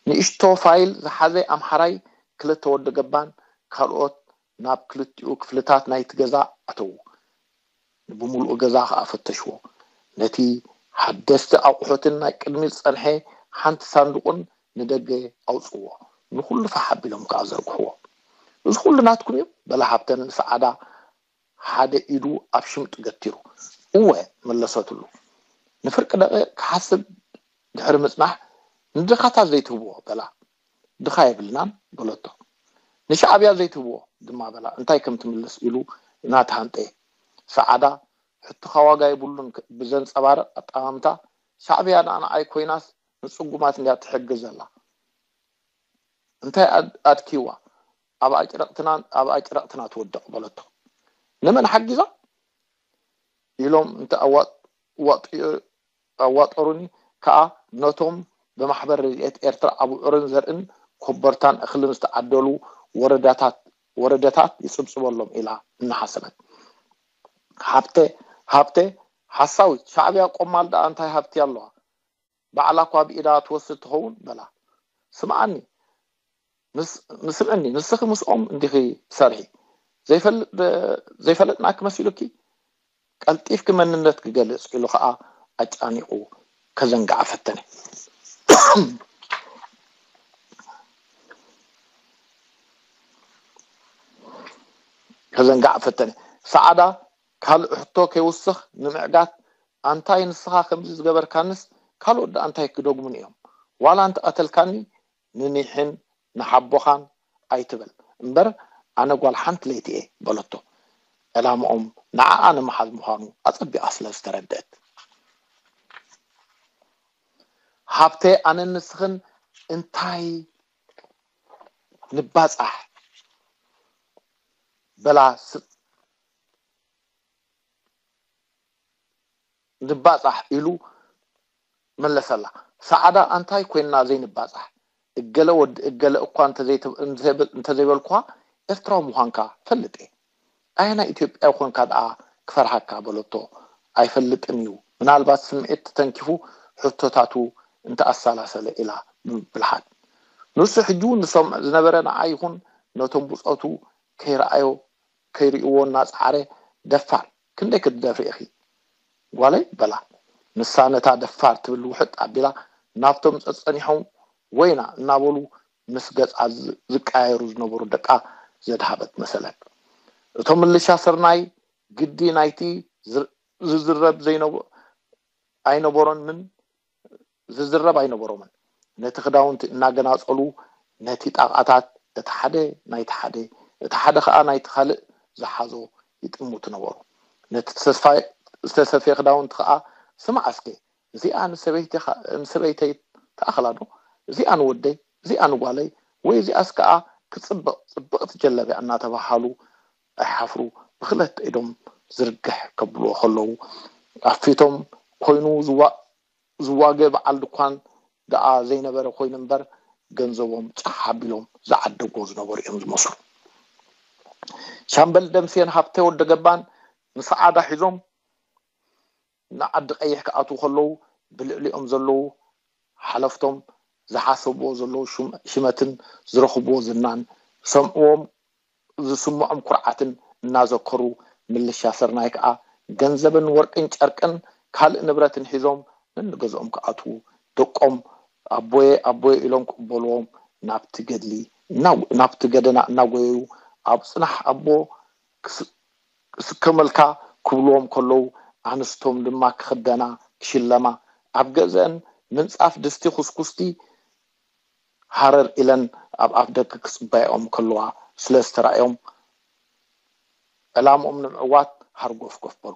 ንእሽቶ ፋይል ዝሓዘ ኣምሓራይ ክልተ ወዲ ገባን ካልኦት ናብ ክልቲኡ ክፍልታት ናይቲ ገዛ ኣተዉ። ንብምሉኡ ገዛ ኸኣ ፈተሽዎ። ነቲ ሓደስቲ ኣቑሑትን ናይ ቅድሚት ዝጸንሐ ሓንቲ ሳንዱቕን ንደገ ኣውጽዎ። ንኹሉ ፋሕ ኣቢሎም ከኣ ዘርግሕዎ። እዚ ኩሉ ናትኩም እዩ በላ ሃብተ ንሰዓዳ ሓደ ኢዱ ኣብ ሽምጡ ገቲሩ። እወ መለሰትሉ። ንፍርቂ ደቂቕ ክሓስብ ድሕሪ ምጽናሕ ንድኻታት ዘይትህብዎ በላ። ድኻ የብልናን በለቶ። ንሻዕብያ ዘይትህብዎ ድማ በላ እንታይ ከም ትምልስ ኢሉ እናተሃንጠየ። ሰዓዳ ሕቶኻ ዋጋ የብሉን ብዘንጸባርቕ ኣጠማምታ ሻዕብያ ደኣ ንዓይ ኮይናስ ንጽጉማት እንድያ ትሕግዝ ዘላ። እንታይ ኣድኪዋ ኣብኣ ጭረቕትና ኣብኣ ጭረቕትና ትወድቕ በለቶ። ንመን ሓጊዛ ኢሎም እንተ ኣዋጥ- ዋጥዮ- ኣዋጠሩኒ ከኣ ነቶም ብማሕበር ረድኤት ኤርትራ ኣብዑርን ዘርእን ኮበርታን እኽልን ዝተዓደሉ ወረዳታት ወረደታት ይጽብጽበሎም ኢላ እናሓሰበት። ሃብተ ሃብተ ሓሳዊት ሻዕብያ ቆማል ደኣ እንታይ ሃብቲ ኣለዋ? ባዕላ እኳ ብኢዳ ትወስድ ትኸውን በላ። ስምዓኒ ንስምዕኒ ንስኺ ምስኦም እንዲኺ ትሰርሒ ዘይፈለጥናኪ መሲሉኪ ቀልጢፍኪ መንነት ክገልጽ ኢሉ ከዓ ኣጫኒቑ ከዘንግዓ ፈተነ። ከዘንግዓ ፈተነ። ሰዓዳ ካልእ ሕቶ ከይውስኽ ንምዕጋት ኣንታይ ንስኻ ከምዚ ዝገበርካንስ ካልኦት ደኣ እንታይ ክደግሙኒ እዮም ዋላ እንተቐተልካኒ ንኒሕን ንሓቦኻን ኣይትበል እምበር ኣነ ጓል ሓንቲ ለይቲ እየ በለቶ። ዕላምኦም ንዓኣ ንምሓዝ ምዃኑ ኣጸቢቓ ስለ ዝተረድአት። ሃብተ ኣነን ንስኽን እንታይ ንባጻሕ በላ ንባጻሕ ኢሉ መለሰላ። ሰዓዳ ኣንታይ ኮይንና ዘይንባጻሕ እገለ ወዲ እገለ እኳ እንተዘይበልኩኻ ኤርትራዊ ምዃንካ ፈልጥ እየ። ኣየናይ ኢትዮጵያዊ ኮንካ ደኣ ክፈርሃካ በለቶ። ኣይፈልጥን እዩ ምናልባት ስምዒት ተተንኪፉ ሕቶታቱ እንተኣሰላሰለ ኢላ ብብልሓት። ንሱ ሕጂ እውን ዝሰምዖ ዝነበረ ንዓ ይኹን ነቶም ብጾቱ ከይረኣዮ ከይርእይዎ እናጸዓረ ደፋር ክንደይ ክትደፍሪ ኢኺ ጓለይ በላ። ንሳ ነታ ደፋር ትብል ውሕጥ ኣቢላ ናብቶም ጸጸኒሖም ወይና እናበሉ ምስ ገጻ ዝቀያየሩ ዝነበሩ ደቃ ዘድሃበት መሰለት። እቶም ምልሻ ስርናይ ግዲ ናይቲ ዝር- ዝዝረብ ዘይነበ ኣይነበሮምን ዝዝረብ ኣይነበሮምን። ነቲ ክዳውንቲ እናገናጸሉ ነቲ ጣቓታት እቲ ሓደ ናይቲ ሓደ እቲ ሓደ ከኣ ናይቲ ካልእ ዝሓዞ ይጥምቱ ነበሩ። ነቲ ዝተሰፋ- ዝተሰፍየ ክዳውንቲ ከኣ ስማዕ እስከ እዚኣ ንሰበይቲ ንሰበይተይ ትኣኽላ ዶ? እዚኣ ንወደይ፣ እዚኣ ንጓለይ ወይ እዚኣስ ከኣ ክጽብቕ ጽብቕቲ ጀለብያ እናተባሃሉ ኣይሓፍሩ ብክልተ ኢዶም ዝርግሕ ከብልዎ ከለዉ ኣብ ፊቶም ኮይኑ ዝዋ- ዝዋገ በዓል ድኳን ደኣ ዘይነበረ ኮይኑ እምበር ገንዘቦም ጫሕ ኣቢሎም ዝዓደጎ ዝነበሩ እዮም ዝመስሉ። ሻምበል ደምሴን ሃብተ ወደ ገባን ንሰዓዳ ሒዞም ንዓዲ ቀይሕ ክኣትዉ ከለዉ ብልዕሊኦም ዘለዉ ሓለፍቶም ዝሓሰብዎ ዘለዉ ሽም- ሽመትን ዝረኽብዎ ዝናን ዝሰምዕዎም ዝስምዖም ኩርዓትን እናዘከሩ ምልሻ ስርናይ ከኣ ገንዘብን ወርቅን ጨርቅን ካልእ ንብረትን ሒዞም ነንገዝኦም ክኣትዉ ደቆም ኣቦየ ኣቦየ ኢሎም ክቕበልዎም ናብቲ ገድሊ እናጎ- ናብቲ ገደና እናጎየዩ ኣብ ጽናሕ ኣቦ ክስ- ክስከመልካ ክብልዎም ከለዉ ኣንስቶም ድማ ክኽደና ክሽለማ ኣብ ገዝአን ምንጻፍ ድስቲ ኩስኩስቲ ሃረር ኢለን ኣብ ኣፍ ደገ ክጽበያኦም ከለዋ ስለ ዝተራእዮም ዕላምኦም ንምዕዋት ሃርጎፍጎፍ በሉ።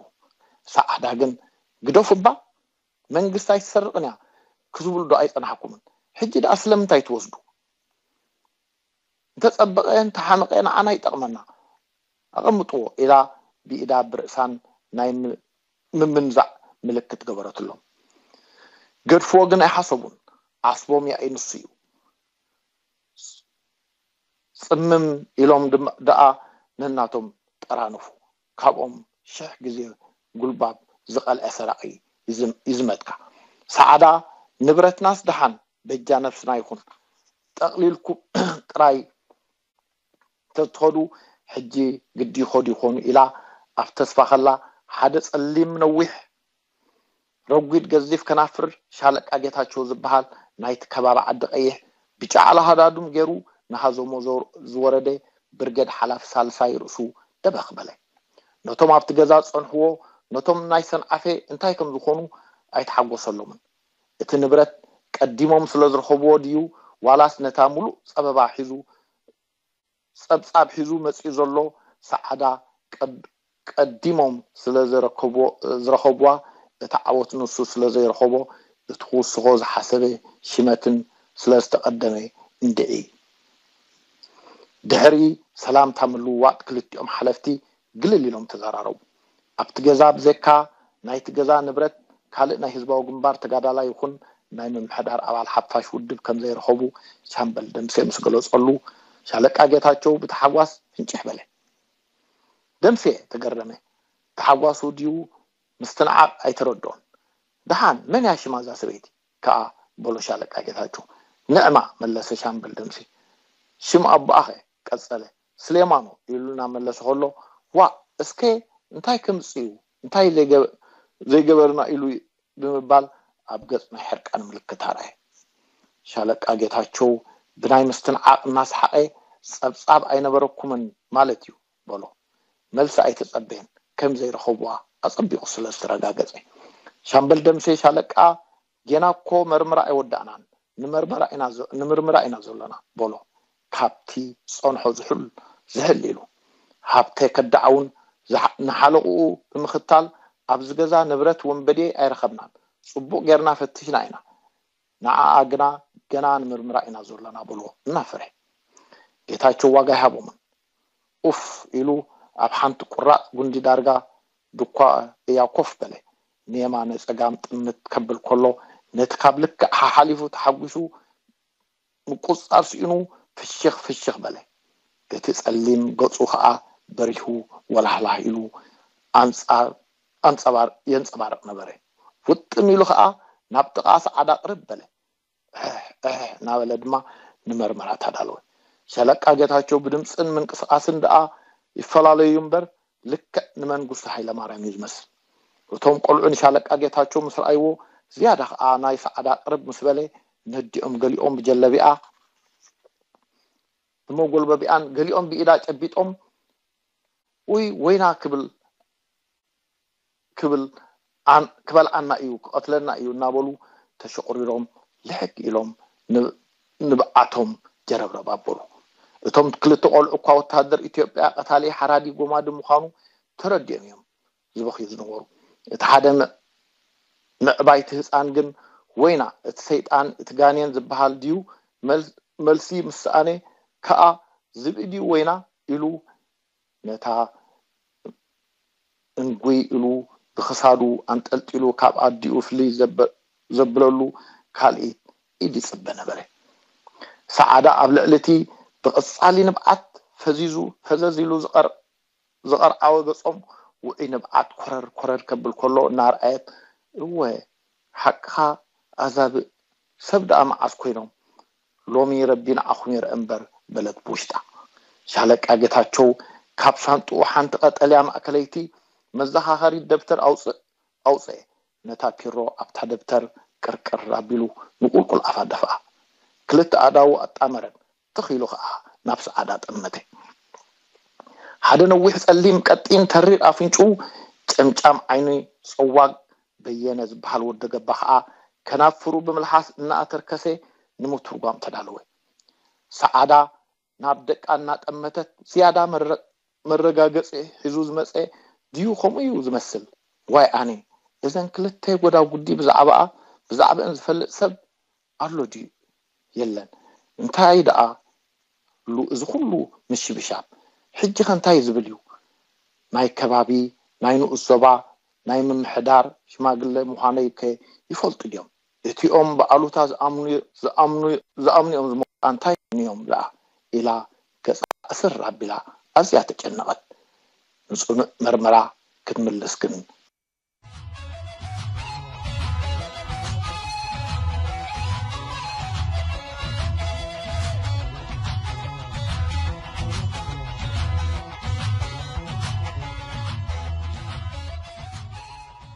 ሰዓዳ ግን ግደፉ እባ መንግስቲ ኣይትሰርቕን እያ ክዝብሉ ዶ ኣይጸናሕኩምን? ሕጂ ደኣ ስለምንታይ ትወስዱ? እንተጸበቐ እንተሓመቐ ንዓና ይጠቕመና ኣቐምጥዎ ኢላ ብኢዳ ብርእሳን ናይ ም- ምምንዛዕ ምልክት ገበረትሎም። ገድፍዎ ግን ኣይሓሰቡን። ዓስቦም ያኢ ንሱ እዩ። ጽምም ኢሎም ድማ ደኣ ነናቶም ጠራነፉ። ካብኦም ሽሕ ግዜ ጉልባብ ዝቐልዐ ሰራቒ ይዝም- ይዝመትካ። ሰዓዳ ንብረትናስ ደሓን በጃ ነብስና ይኹን ጠቕሊልኩም ጥራይ ተትኸዱ ሕጂ ግዲ ይኸዱ ይኾኑ ኢላ ኣብ ተስፋ ከላ ሓደ ጸሊም ነዊሕ ረጒድ ገዚፍ ከናፍር ሻለቃ ጌታቸው ዝበሃል ናይቲ ከባቢ ዓዲ ቀይሕ ብጫ ዓላ ሃዳዱም ገይሩ ንሃዘሞ ዝወረደ ብርጌድ ሓላፊ ሳልሳይ ርእሱ ደበኽ በለ። ነቶም ኣብቲ ገዛ ዝጸንሕዎ ነቶም ናይ ሰንዓፈ እንታይ ከም ዝኾኑ ኣይተሓጎሰሎምን። እቲ ንብረት ቀዲሞም ስለ ዝረኸብዎ ድዩ ዋላስ ነታ ሙሉእ ጸበባ ሒዙ ጸብጻብ ሒዙ መጺኡ ዘሎ ሰዓዳ ቀዲሞም ስለ ዝረኸብዋ እታ ዓወት ንሱ ስለ ዘይረኸቦ እቲ ክውስኾ ዝሓሰበ ሽመትን ስለ ዝተቐደመ እንድዒ። ድሕሪ ሰላምታ ምልውዋጥ ክልቲኦም ሓለፍቲ ግልል ኢሎም ተዘራረቡ። ኣብቲ ገዛ ብዘይካ ናይቲ ገዛ ንብረት ካልእ ናይ ህዝባዊ ግንባር ተጋዳላይ ይኹን ናይ ምምሕዳር ኣባል ሓፋሽ ውድብ ከም ዘይረኸቡ ሻምበል ደምሴ ምስ ገለጸሉ ሻለቃ ጌታቸው ብተሓጓስ ፍንጭሕ በለ። ደምሴ ተገረመ። ተሓጓሱ ድዩ ምስትንዓቕ ኣይተረድኦን። ደሓን መን እያ ሽማ እዛ ሰበይቲ ከኣ በሎ ሻለቃ ጌታቸው። ንዕማ መለሰ ሻምበል ደምሴ። ሽም ኣቦኣኸ ቀጸለ። ስሌማኖ ኢሉ እናመለሰ ከሎ ዋእ እስከ እንታይ ከምጽእ እዩ እንታይ ዘይገበርና ኢሉ ብምባል ኣብ ገጽ ናይ ሕርቃን ምልክት ኣርኣየ። ሻለቃ ጌታቸው ብናይ ምስትንዓቕ እናሰሓቐ ጸብጻብ ኣይነበረኩምን ማለት እዩ በሎ። መልሲ ኣይተጸበየን ከም ዘይረኸብዋ ኣጸቢቑ ስለ ዝተረጋገጸ። ሻምበል ደምሴ ሻለቃ ጌና እኮ መርምራ ኣይወዳእናን ንምርምራ ኢና ዘሎና በሎ። ካብቲ ዝጸንሖ ዝሕል ዝሕል ኢሉ ሃብተ ከዳዕ እውን ንሓለቕኡ ብምኽታል ኣብዚ ገዛ ንብረት ወንበዴ ኣይረኸብናን፣ ጽቡቕ ጌርና ፈቲሽና ኢና፣ ንዓኣ ግና ገና ንምርምራ ኢና ዘሎና በልዎ እናፈርሐ። ጌታቸው ዋጋ ኣይሃቦምን። ኡፍ ኢሉ ኣብ ሓንቲ ቁራጽ ጉንዲ ዳርጋ ድኳ እያ ኮፍ በለ። ንየማነ ጸጋም ጥምት ከብል ከሎ ነቲ ካብ ልክዕ ሓሓሊፉ ተሓጒሱ ምቁጽጻር ስኢኑ ፍሽኽ ፍሽኽ በለ። እቲ ጸሊም ገጹ ኸኣ በሪሁ ወላህላህ ኢሉ ኣንጻር ኣንጸባር የንጸባርቕ ነበረ። ውጥም ኢሉ ኸኣ ናብ ጥቓ ሰዓዳ ቅርብ በለ። እሕ እሕ እናበለ ድማ ንመርመራ ተዳለወ። ሻለቃ ጌታቸው ብድምጽን ምንቅስቓስን ደኣ ይፈላለዩ እምበር ልክዕ ንመንግስቱ ሃይለማርያም እዩ ዝመስል። እቶም ቆልዑ ንሻለቃ ጌታቸው ምስ ረኣይዎ ዝያዳ ኸኣ ናይ ሰዓዳ ቅርብ ምስ በለ ነዲኦም ገሊኦም ብጀለቢኣ ብመጎልበቢኣን ገሊኦም ብኢዳ ጨቢጦም ውይ ወይና ክብል ክብል ክበልዓና እዩ ክቐትለና እዩ እናበሉ ተሸቑሪሮም ልሕግ ኢሎም ንብዓቶም ጀረብረብ ኣበሉ። እቶም ክልተ ቆልዑ እኳ ወታደር ኢትዮጵያ ቀታሊ ሓራዲ ጎማዲ ምዃኑ ተረዲኦም እዮም ዝበኽዩ ዝነበሩ። እቲ ሓደ ምዕባይቲ ህፃን ግን ወይና እቲ ሰይጣን እቲ ጋኔን ዝበሃል ድዩ መልሲ ምስ ሰኣነ ከኣ ዝብኢ ድዩ ወይና ኢሉ ነታ እንጉይ ኢሉ ብኽሳዱ ኣንጠልጢሉ ካብ ኣዲኡ ፍልይ ዘበለሉ ካልኢት ኢድ ይጽበ ነበረ። ሰዓዳ ኣብ ልዕሊ እቲ ብቐጻሊ ንብዓት ፈዚዙ ፈዘዝ ኢሉ ዝቐርዓወ ገጾም ውዑይ ንብዓት ኮረር ኮረር ከብል ከሎ እናርኣየት፣ እወ ሓቅኻ ኣዛብእ ሰብ ደኣ መዓስ ኮይኖም ሎሚ ረቢ ንዓኹም ይርአ እምበር በለት ብውሽጣ። ሻለቃ ጌታቸው ካብ ሳንጥኡ ሓንቲ ቀጠልያ ማእከለይቲ መዘኻኸሪት ደብተር ኣውፅእ ኣውፅአ። ነታ ፒሮ ኣብታ ደብተር ቅርቅር ኣቢሉ ንቁልቁል ኣፋ ደፍኣ። ክልተ ኣእዳዉ ኣጣመረን ትኽ ኢሉ ኸዓ ናብ ሰዓዳ ጠመተ። ሓደ ነዊሕ ጸሊም ቀጢን ተሪር ኣፍንጭኡ ጨምጫም ዓይኒ ጸዋግ በየነ ዝበሃል ወዲ ገባ ኸዓ ከናፍሩ ብምልሓስ እናኣተርከሰ ንምትርጓም ተዳለወ። ሰዓዳ ናብ ደቃ እናጠመተት ዝያዳ መረጋገፂ ሒዙ ዝመፀ ድዩ ከምኡ እዩ ዝመስል። ዋይ ኣነ እዘን ክልተ ጎዳጉዲ ብዛዕባኣ ብዛዕባአን ዝፈልጥ ሰብ ኣሎ ድዩ የለን። እንታይ ደኣ ሉ እዚ ኩሉ ምሽብሻብ ሕጂ ከ እንታይ ዝብል እዩ? ናይ ከባቢ ናይ ንኡስ ዞባ ናይ ምምሕዳር ሽማግለ ምዃነይ ከ ይፈልጡ ድዮም? እቲኦም ብኣሉታ ዝኣምኑ እዮም ዝመ ኣንታይ እዮም ደኣ ኢላ ገጻ ኣስር ኣቢላ ኣዝያ ተጨነቐት። ንጽኑዕ መርመራ ክትምልስ ግን